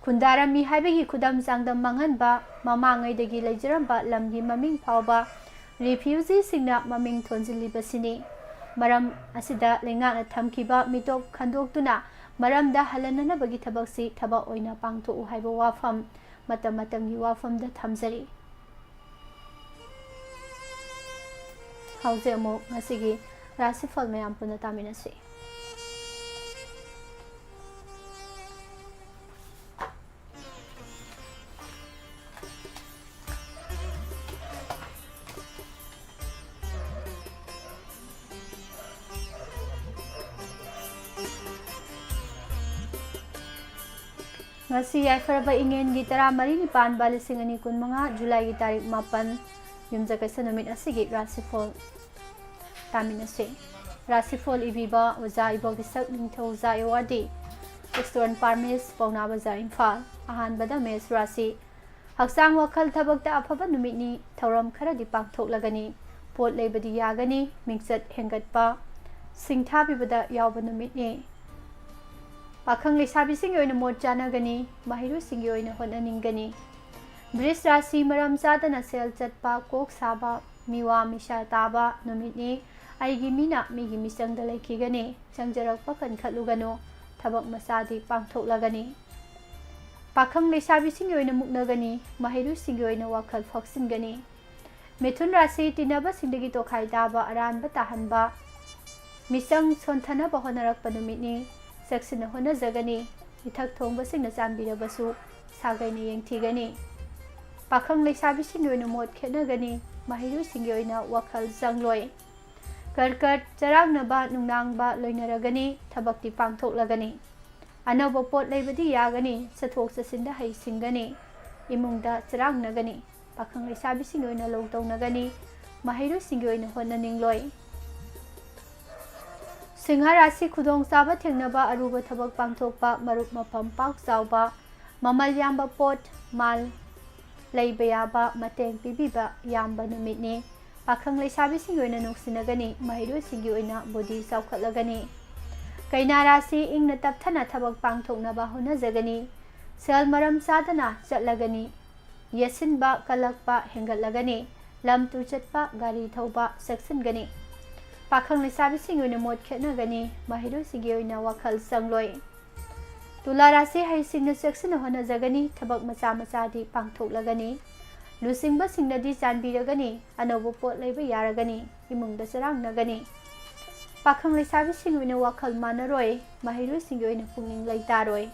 ꯈꯨꯟꯗꯥꯔꯝꯃꯤ ꯍꯥꯏꯕꯒꯤ ꯈꯨꯗꯝ ꯆꯥꯡꯗꯝ ꯃꯥꯡꯍꯟꯕ, ꯃꯃꯥꯡꯉꯩꯗꯒꯤ ꯂꯩꯖꯔꯝꯕ ꯂꯝꯒꯤ ꯃꯃꯤꯡ ꯐꯥꯎꯕ ꯔꯤꯐ꯭ꯌꯨꯖꯤꯁꯤꯡꯅ ꯃꯃꯤꯡ ꯊꯣꯟꯖꯤꯜꯂꯤꯕꯁꯤꯅꯤ꯫ ꯃꯔꯝ ꯑꯁꯤꯗ ꯂꯩꯉꯥꯛꯅ ꯊꯝꯈꯤꯕ ꯃꯤꯇꯣꯞ ꯈꯟꯗꯣꯛꯇꯨꯅ ꯃꯔꯝꯗ ꯍꯜꯍꯟꯅꯅꯕꯒꯤ ꯊꯕꯛꯁꯤ ꯊꯕꯛ ꯑꯣꯏꯅ ꯄꯥꯡꯊꯣꯛꯎ ꯍꯥꯏꯕ ꯋꯥꯐꯝ, ꯃꯇꯝ ꯃꯇꯝꯒꯤ ꯋꯥꯐꯝꯗ ꯊꯝꯖꯔꯤ꯫ ꯍꯧꯖꯤꯛ ꯑꯃꯨꯛ ꯉꯁꯤꯒꯤ ꯔꯥꯁꯤꯐꯜ ꯃꯌꯥꯝ ꯄꯨꯟꯅ ꯇꯥꯃꯤꯟꯅꯁꯤ꯫ ꯉꯁꯤ ꯌꯥꯏꯐꯔꯕ ꯏꯉꯦꯟꯒꯤ ꯇꯔꯥꯃꯔꯤꯅꯤ ꯄꯥꯟꯕ ꯂꯤꯁꯤꯡ ꯑꯅꯤ ꯀꯨꯟꯃꯉꯥ, ꯖꯨꯂꯥꯏꯒꯤ ꯇꯥꯔꯤꯛ ꯃꯥꯄꯟ, ꯌꯨꯝꯖꯀꯩꯁ ꯅꯨꯃꯤꯠ ꯑꯁꯤꯒꯤ ꯔꯥꯁꯤꯐꯣꯜ ꯇꯥꯃꯤꯟꯅꯁꯤ꯫ ꯔꯥꯁꯤꯐꯣꯜ ꯏꯕꯤꯕ ꯑꯣꯖꯥ ꯏꯕꯣꯛ ꯏꯁꯛ ꯅꯤꯡꯊꯧꯖꯥ ꯑꯦꯋꯥꯔꯗꯤ, ꯏꯁꯇꯣꯟ ꯄꯥꯔꯃꯤꯁ, ꯄꯥꯎꯅꯥ ꯕꯖꯥꯔ, ꯏꯝꯐꯥꯜ꯫ ꯑꯍꯥꯟꯕꯗ ꯃꯦꯁ ꯔꯥꯁꯤ꯫ ꯍꯛꯆꯥꯡ ꯋꯥꯈꯜ ꯊꯕꯛꯇ ꯑꯐꯕ ꯅꯨꯃꯤꯠꯅꯤ꯫ ꯊꯧꯔꯝ ꯈꯔꯗꯤ ꯄꯥꯡꯊꯣꯛꯂꯒꯅꯤ꯫ ꯄꯣꯠ ꯂꯩꯕꯗꯤ ꯌꯥꯒꯅꯤ꯫ ꯃꯤꯡꯆꯠ ꯍꯦꯟꯒꯠꯄ, ꯁꯤꯡꯊꯥꯕꯤꯕꯗ ꯌꯥꯎꯕ ꯅꯨꯃꯤꯠꯅꯤ꯫ ꯄꯥꯈꯪ ꯂꯩꯁꯥꯕꯤꯁꯤꯡꯒꯤ ꯑꯣꯏꯅ ꯃꯣꯠ ꯆꯥꯅꯒꯅꯤ꯫ ꯃꯍꯩꯔꯣꯏꯁꯤꯡꯒꯤ ꯑꯣꯏꯅ ꯍꯣꯠꯅꯅꯤꯡꯒꯅꯤ꯫ ꯕ꯭ꯔꯤꯖ ꯔꯥꯁꯤ ꯃꯔꯝ ꯆꯥꯗꯅ ꯁꯦꯜ ꯆꯠꯄ, ꯀꯣꯛ ꯁꯥꯕ, ꯃꯤꯋꯥ ꯃꯤꯁꯥ ꯇꯥꯕ ꯅꯨꯃꯤꯠꯅꯤ꯫ ꯑꯩꯒꯤ ꯃꯤꯅ ꯃꯤꯒꯤ ꯃꯤꯆꯪꯗ ꯂꯩꯈꯤꯒꯅꯤ꯫ ꯆꯪꯖꯔꯛꯄ ꯀꯟꯈꯠꯂꯨꯒꯅꯨ꯫ ꯊꯕꯛ ꯃꯆꯥꯗꯤ ꯄꯥꯡꯊꯣꯛꯂꯒꯅꯤ꯫ ꯄꯥꯈꯪ ꯂꯩꯁꯥꯕꯤꯁꯤꯡꯒꯤ ꯑꯣꯏꯅ ꯃꯨꯛꯅꯒꯅꯤ꯫ ꯃꯍꯩꯔꯣꯏꯁꯤꯡꯒꯤ ꯑꯣꯏꯅ ꯋꯥꯈꯜ ꯐꯥꯎꯁꯤꯟꯒꯅꯤ꯫ ꯃꯤꯊꯨꯟ ꯔꯥꯁꯤ ꯇꯤꯟꯅꯕꯁꯤꯡꯗꯒꯤ ꯇꯣꯈꯥꯏ ꯇꯥꯕ, ꯑꯔꯥꯟꯕ ꯇꯥꯍꯟꯕ, ꯃꯤꯆꯪ ꯁꯣꯟꯊꯅꯕ ꯍꯣꯠꯅꯔꯛꯄ ꯅꯨꯃꯤꯠꯅꯤ꯫ ꯆꯦꯛꯁꯤꯟꯅ ꯍꯣꯠꯅꯖꯒꯅꯤ꯫ ꯏꯊꯛ ꯊꯣꯡꯕꯁꯤꯡꯅ ꯆꯥꯟꯕꯤꯔꯕꯁꯨ ꯁꯥꯒꯩꯅ ꯌꯦꯡꯊꯤꯒꯅꯤ꯫ ꯄꯥꯈꯪ ꯂꯩꯁꯥꯕꯤꯁꯤꯡꯒꯤ ꯑꯣꯏꯅ ꯃꯣꯠ ꯈꯦꯠꯅꯒꯅꯤ꯫ ꯃꯍꯩꯔꯣꯏꯁꯤꯡꯒꯤ ꯑꯣꯏꯅ ꯋꯥꯈꯜ ꯆꯪꯂꯣꯏ꯫ ꯀꯔꯀꯠ, ꯆꯔꯥꯡꯅꯕ ꯅꯨꯡꯅꯥꯡꯕ ꯂꯣꯏꯅꯔꯒꯅꯤ꯫ ꯊꯕꯛꯇꯤ ꯄꯥꯡꯊꯣꯛꯂꯒꯅꯤ꯫ ꯑꯅꯧꯕ ꯄꯣꯠ ꯂꯩꯕꯗꯤ ꯌꯥꯒꯅꯤ꯫ ꯆꯠꯊꯣꯛ ꯆꯠꯁꯤꯟꯗ ꯍꯩꯁꯤꯡꯒꯅꯤ꯫ ꯏꯃꯨꯡꯗ ꯆꯔꯥꯡꯅꯒꯅꯤ꯫ ꯄꯥꯈꯪ ꯂꯩꯁꯥꯕꯤꯁꯤꯡꯒꯤ ꯑꯣꯏꯅ ꯂꯧ ꯇꯧꯅꯒꯅꯤ꯫ ꯃꯍꯩꯔꯣꯏꯁꯤꯡꯒꯤ ꯑꯣꯏꯅ ꯍꯣꯠꯅꯅꯤꯡꯂꯣꯏ꯫ ꯁꯤꯡꯍ ꯔꯥꯁꯤ ꯈꯨꯗꯣꯡꯆꯥꯕ ꯊꯦꯡꯅꯕ, ꯑꯔꯨꯕ ꯊꯕꯛ ꯄꯥꯡꯊꯣꯛꯄ, ꯃꯔꯨꯞ ꯃꯄꯝ ꯄꯥꯛ ꯆꯥꯎꯕ, ꯃꯃꯜ ꯌꯥꯝꯕ ꯄꯣꯠ ꯃꯥꯜ ꯂꯩꯕ ꯌꯥꯕ, ꯃꯇꯦꯡ ꯄꯤꯕꯤꯕ ꯌꯥꯝꯕ ꯅꯨꯃꯤꯠꯅꯤ꯫ ꯄꯥꯈꯪ ꯂꯩꯁꯥꯕꯤꯁꯤꯡꯒꯤ ꯑꯣꯏꯅ ꯅꯨꯡꯁꯤꯅꯒꯅꯤ꯫ ꯃꯍꯩꯔꯣꯏꯁꯤꯡꯒꯤ ꯑꯣꯏꯅ ꯕꯨꯗꯤ ꯆꯥꯎꯈꯠꯂꯒꯅꯤ꯫ ꯀꯩꯅꯥ ꯔꯥꯁꯤ ꯏꯪꯅ ꯇꯞꯊꯅ ꯊꯕꯛ ꯄꯥꯡꯊꯣꯛꯅꯕ ꯍꯣꯠꯅꯖꯒꯅꯤ꯫ ꯁꯦꯜ ꯃꯔꯝ ꯆꯥꯗꯅ ꯆꯠꯂꯒꯅꯤ꯫ ꯌꯦꯠꯁꯤꯟꯕ ꯀꯜꯂꯛꯄ ꯍꯦꯟꯒꯠꯂꯒꯅꯤ꯫ ꯂꯝ ꯇꯨꯔ ꯆꯠꯄ, ꯒꯥꯔꯤ ꯊꯧꯕ ꯆꯦꯛꯁꯤꯟꯒꯅꯤ꯫ ꯄꯥꯈꯪ ꯂꯩꯁꯥꯕꯤꯁꯤꯡꯒꯤ ꯑꯣꯏꯅ ꯃꯣꯠ ꯈꯦꯠꯅꯒꯅꯤ꯫ ꯃꯍꯩꯔꯣꯏꯁꯤꯡꯒꯤ ꯑꯣꯏꯅ ꯋꯥꯈꯜ ꯆꯪꯂꯣꯏ꯫ ꯇꯨꯂꯥ ꯔꯥꯁꯤ ꯍꯩꯁꯤꯡꯅ ꯆꯦꯛꯁꯤꯟꯅ ꯍꯣꯠꯅꯖꯒꯅꯤ꯫ ꯊꯕꯛ ꯃꯆꯥ ꯃꯆꯥꯗꯤ ꯄꯥꯡꯊꯣꯛꯂꯒꯅꯤ꯫ ꯂꯨꯆꯤꯡꯕꯁꯤꯡꯅꯗꯤ ꯆꯥꯟꯕꯤꯔꯒꯅꯤ꯫ ꯑꯅꯧꯕ ꯄꯣꯠ ꯂꯩꯕ ꯌꯥꯔꯒꯅꯤ꯫ ꯏꯃꯨꯡꯗ ꯆꯔꯥꯡꯅꯒꯅꯤ꯫ ꯄꯥꯈꯪ ꯂꯩꯁꯥꯕꯤꯁꯤꯡ ꯑꯣꯏꯅ ꯋꯥꯈꯜ ꯃꯥꯟꯅꯔꯣꯏ꯫ ꯃꯍꯩꯔꯣꯏꯁꯤꯡꯒꯤ ꯑꯣꯏꯅ ꯄꯨꯛꯅꯤꯡ ꯂꯩꯇꯥꯔꯣꯏ꯫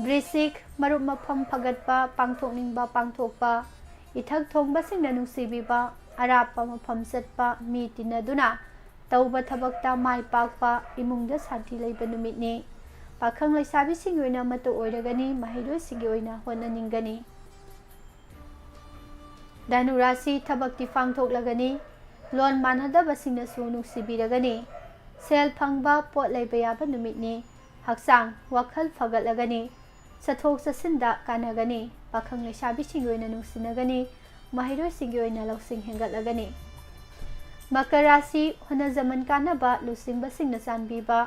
ꯕ꯭ꯔꯤꯁꯤꯛ, ꯃꯔꯨꯞ ꯃꯐꯝ ꯐꯒꯠꯄ, ꯄꯥꯡꯊꯣꯛꯅꯤꯡꯕ ꯄꯥꯡꯊꯣꯛꯄ, ꯏꯊꯛ ꯊꯣꯡꯕꯁꯤꯡꯅ ꯅꯨꯡꯁꯤꯕꯤꯕ, ꯑꯔꯥꯞꯄ ꯃꯐꯝ ꯆꯠꯄ, ꯃꯤ ꯇꯤꯟꯅꯗꯨꯅ ꯇꯧꯕ ꯊꯕꯛꯇ ꯃꯥꯏ ꯄꯥꯛꯄ, ꯏꯃꯨꯡꯗ ꯁꯥꯟꯇꯤ ꯂꯩꯕ ꯅꯨꯃꯤꯠꯅꯤ꯫ ꯄꯥꯈꯪ ꯂꯩꯁꯥꯕꯤꯁꯤꯡꯒꯤ ꯑꯣꯏꯅ ꯑꯃꯠꯇ ꯑꯣꯏꯔꯒꯅꯤ꯫ ꯃꯍꯩꯔꯣꯏꯁꯤꯡꯒꯤ ꯑꯣꯏꯅ ꯍꯣꯠꯅꯅꯤꯡꯒꯅꯤ꯫ ꯙꯅꯨ ꯔꯥꯁꯤ, ꯊꯕꯛꯇꯤ ꯄꯥꯡꯊꯣꯛꯂꯒꯅꯤ꯫ ꯂꯣꯟ ꯃꯥꯟꯅꯗꯕꯁꯤꯡꯅꯁꯨ ꯅꯨꯡꯁꯤꯕꯤꯔꯒꯅꯤ꯫ ꯁꯦꯜ ꯐꯪꯕ, ꯄꯣꯠ ꯂꯩꯕ ꯌꯥꯕ ꯅꯨꯃꯤꯠꯅꯤ꯫ ꯍꯛꯆꯥꯡ, ꯋꯥꯈꯜ ꯐꯒꯠꯂꯒꯅꯤ꯫ ꯆꯠꯊꯣꯛ ꯆꯠꯁꯤꯟꯗ ꯀꯥꯟꯅꯒꯅꯤ꯫ ꯄꯥꯈꯪ ꯂꯩꯁꯥꯕꯤꯁꯤꯡꯒꯤ ꯑꯣꯏꯅ ꯅꯨꯡꯁꯤꯅꯒꯅꯤ꯫ ꯃꯍꯩꯔꯣꯏꯁꯤꯡꯒꯤ ꯑꯣꯏꯅ ꯂꯧꯁꯤꯡ ꯍꯦꯟꯒꯠꯂꯒꯅꯤ꯫ ꯃꯀꯔ ꯔꯥꯁꯤ, ꯍꯣꯠꯅꯖꯃꯟ ꯀꯥꯟꯅꯕ, ꯂꯨꯆꯤꯡꯕꯁꯤꯡꯅ ꯆꯥꯟꯕꯤꯕ,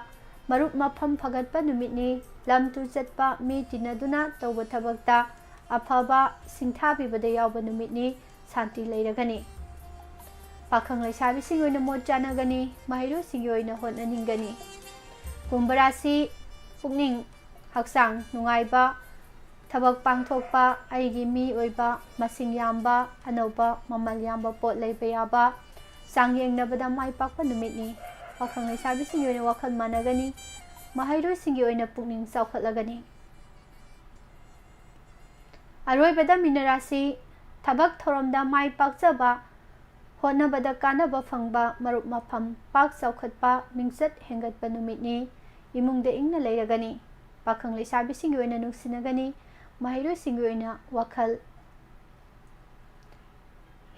ꯃꯔꯨꯞ ꯃꯐꯝ ꯐꯒꯠꯄ ꯅꯨꯃꯤꯠꯅꯤ꯫ ꯂꯝ ꯇꯨꯔ ꯆꯠꯄ, ꯃꯤ ꯇꯤꯟꯅꯗꯨꯅ ꯇꯧꯕ ꯊꯕꯛꯇ ꯑꯐꯕ ꯁꯤꯡꯊꯥꯕꯤꯕꯗ ꯌꯥꯎꯕ ꯅꯨꯃꯤꯠꯅꯤ꯫ ꯁꯥꯟꯇꯤ ꯂꯩꯔꯒꯅꯤ꯫ ꯄꯥꯈꯪ ꯂꯩꯁꯥꯕꯤꯁꯤꯡꯒꯤ ꯑꯣꯏꯅ ꯃꯣꯠ ꯆꯥꯟꯅꯒꯅꯤ꯫ ꯃꯍꯩꯔꯣꯏꯁꯤꯡꯒꯤ ꯑꯣꯏꯅ ꯍꯣꯠꯅꯅꯤꯡꯒꯅꯤ꯫ ꯀꯨꯝꯚ ꯔꯥꯁꯤ, ꯄꯨꯛꯅꯤꯡ ꯍꯛꯆꯥꯡ ꯅꯨꯡꯉꯥꯏꯕ, ꯊꯕꯛ ꯄꯥꯡꯊꯣꯛꯄ, ꯑꯩꯒꯤ ꯃꯤ ꯑꯣꯏꯕ, ꯃꯁꯤꯡ ꯌꯥꯝꯕ, ꯑꯅꯧꯕ ꯃꯃꯜ ꯌꯥꯝꯕ ꯄꯣꯠ ꯂꯩꯕ ꯌꯥꯕ, ꯆꯥꯡꯌꯦꯡꯅꯕꯗ ꯃꯥꯏ ꯄꯥꯛꯄ ꯅꯨꯃꯤꯠꯅꯤ꯫ ꯄꯥꯈꯪ ꯂꯩꯁꯥꯕꯤꯁꯤꯡꯒꯤ ꯑꯣꯏꯅ ꯋꯥꯈꯜ ꯃꯥꯟꯅꯒꯅꯤ꯫ ꯃꯍꯩꯔꯣꯏꯁꯤꯡꯒꯤ ꯑꯣꯏꯅ ꯄꯨꯛꯅꯤꯡ ꯆꯥꯎꯈꯠꯂꯒꯅꯤ꯫ ꯑꯔꯣꯏꯕꯗ ꯃꯤꯅ ꯔꯥꯁꯤ, ꯊꯕꯛ ꯊꯧꯔꯝꯗ ꯃꯥꯏ ꯄꯥꯛꯆꯕ, ꯍꯣꯠꯅꯕꯗ ꯀꯥꯟꯅꯕ ꯐꯪꯕ, ꯃꯔꯨꯞ ꯃꯐꯝ ꯄꯥꯛ ꯆꯥꯎꯈꯠꯄ, ꯃꯤꯡꯆꯠ ꯍꯦꯟꯒꯠꯄ ꯅꯨꯃꯤꯠꯅꯤ꯫ ꯏꯃꯨꯡꯗ ꯏꯪꯅ ꯂꯩꯔꯒꯅꯤ꯫ ꯄꯥꯈꯪ ꯂꯩꯁꯥꯕꯤꯁꯤꯡꯒꯤ ꯑꯣꯏꯅ ꯅꯨꯡꯁꯤꯅꯒꯅꯤ꯫ ꯃꯍꯩꯔꯣꯏꯁꯤꯡꯒꯤ ꯑꯣꯏꯅ ꯋꯥꯈꯜ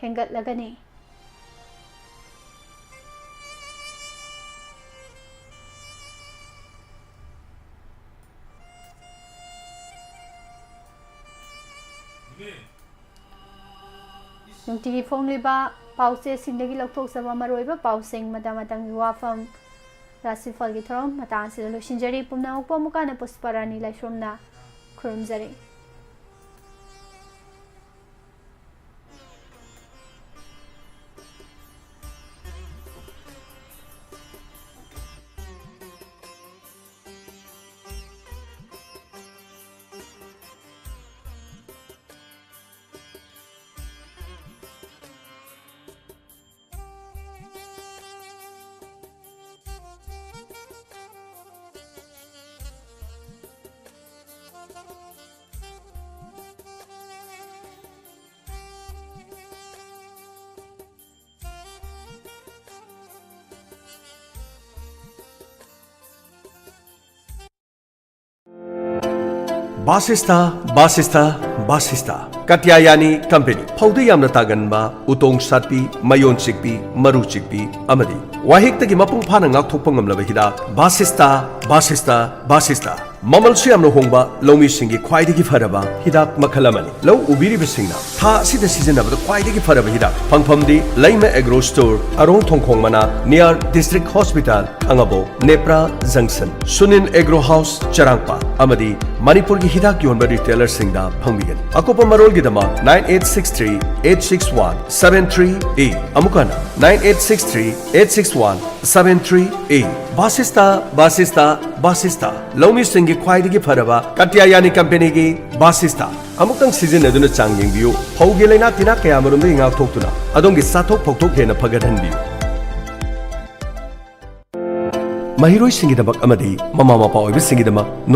ꯍꯦꯟꯒꯠꯂꯒꯅꯤ꯫ ꯅꯨꯡꯇꯤꯒꯤ ꯐꯣꯡꯂꯤꯕ ꯄꯥꯎꯆꯦꯁꯤꯡꯗꯒꯤ ꯂꯧꯊꯣꯛꯆꯕ ꯃꯔꯨꯑꯣꯏꯕ ꯄꯥꯎꯁꯤꯡ, ꯃꯇꯝ ꯃꯇꯝꯒꯤ ꯋꯥꯐꯝ, ꯔꯥꯁꯤꯐꯜꯒꯤ ꯊꯧꯔꯝ ꯃꯇꯥꯡ ꯑꯁꯤꯗ ꯂꯣꯏꯁꯤꯟꯖꯔꯤ꯫ ꯄꯨꯝꯅꯃꯛꯄꯨ ꯑꯃꯨꯛꯀ ꯍꯟꯅ ꯄꯨꯁꯄꯔꯥꯅꯤ ꯂꯥꯏꯁ꯭ꯔꯝꯅ ꯈꯨꯔꯨꯝꯖꯔꯤ꯫ ꯕꯥꯁꯤꯁꯇꯥ, ꯕꯥꯁꯤꯁꯇꯥ, ꯕꯥꯁꯤꯁꯇꯥ꯫ ꯀꯥꯇ꯭ꯌꯥꯌꯥꯅꯤ ꯀꯝꯄꯦꯅꯤ꯫ ꯐꯧꯗ ꯌꯥꯝꯅ ꯇꯥꯒꯟꯕ, ꯎꯇꯣꯡ ꯁꯥꯠꯄꯤ, ꯃꯌꯣꯟ ꯆꯤꯛꯄꯤ, ꯃꯔꯨ ꯆꯤꯛꯄꯤ ꯑꯃꯗꯤ ꯋꯥꯍꯤꯛꯇꯒꯤ ꯃꯄꯨꯡ ꯐꯥꯅ ꯉꯥꯛꯊꯣꯛꯄ ꯉꯝꯂꯕ ꯍꯤꯗꯥꯛ ꯕꯥꯁꯤꯁꯇꯥ, ꯕꯥꯁꯤꯁꯇꯥ, ꯕꯥꯁꯤꯁꯇꯥ꯫ ꯃꯃꯜꯁꯨ ꯌꯥꯝꯅ ꯍꯣꯡꯕ, ꯂꯧꯃꯤꯁꯤꯡꯒꯤ ꯈ꯭ꯋꯥꯏꯗꯒꯤ ꯐꯔꯕ ꯍꯤꯗꯥꯛ ꯃꯈꯜ ꯑꯃꯅꯤ꯫ ꯂꯧ ꯎꯕꯤꯔꯤꯕꯁꯤꯡꯅ ꯊꯥ ꯑꯁꯤꯗ ꯁꯤꯖꯤꯟꯅꯕꯗ ꯈ꯭ꯋꯥꯏꯗꯒꯤ ꯐꯔꯕ ꯍꯤꯗꯥꯛ ꯐꯪꯐꯝꯗꯤ ꯂꯩꯃ ꯑꯦꯒ꯭ꯔꯣ ꯁ꯭ꯇꯣꯔ, ꯑꯔꯣꯡ ꯊꯣꯡꯈꯣꯡ ꯃꯅꯥ, near District Hospital, Thangabok, Nepra ꯖꯪꯁꯟ, ꯁꯨꯅꯤꯟ ꯑꯦꯒ꯭ꯔꯣ ꯍꯥꯎꯁ, ꯆꯔꯥꯡꯄꯥꯠ ꯑꯃꯗꯤ ꯃꯅꯤꯄꯨꯔꯒꯤ ꯍꯤꯗꯥꯛ ꯌꯣꯟꯕ ꯔꯤꯇꯦꯂꯔꯁꯤꯡꯗ ꯐꯪꯕꯤꯒꯅꯤ꯫ ꯑꯀꯨꯞꯄ ꯃꯔꯣꯜꯒꯤꯗꯃꯛ nine eight six three eight six one seven three eight, ꯑꯃꯨꯛ ꯍꯟꯅ nine eight six three eight six one seven three eight꯫ ꯕꯥꯁꯤꯁꯇꯥ, ꯕꯥꯁꯤꯁꯇꯥ, ꯕꯥꯁꯤꯁꯇꯥ꯫ ꯂꯧꯃꯤꯁꯤꯡꯒꯤ ꯈ꯭ꯋꯥꯏꯗꯒꯤ ꯐꯔꯕ ꯀꯥꯇ꯭ꯌꯥꯌꯥꯅꯤ ꯀꯝꯄꯦꯅꯤꯒꯤ ꯕꯥꯁꯤꯁꯇꯥ꯫ ꯑꯃꯨꯛꯇꯪ ꯁꯤꯖꯤꯟꯅꯗꯨꯅ ꯆꯥꯡ ꯌꯦꯡꯕꯤꯌꯨ꯫ ꯐꯧꯒꯤ ꯂꯥꯏꯅꯥ ꯇꯤꯟꯅꯥ ꯀꯌꯥꯃꯔꯨꯝꯗꯒꯤ ꯉꯥꯛꯊꯣꯛꯇꯨꯅ ꯑꯗꯣꯝꯒꯤ ꯆꯥꯊꯣꯛ ꯐꯧꯊꯣꯛ ꯍꯦꯟꯅ ꯐꯒꯠꯍꯟꯕꯤꯌꯨ꯫ ꯃꯍꯩꯔꯣꯏꯁꯤꯡꯒꯤꯗꯃꯛ ꯑꯃꯗꯤ ꯃꯃꯥ ꯃꯄꯥ ꯑꯣꯏꯕꯁꯤꯡꯒꯤꯗꯃꯛ ꯅꯨꯡꯉꯥꯏ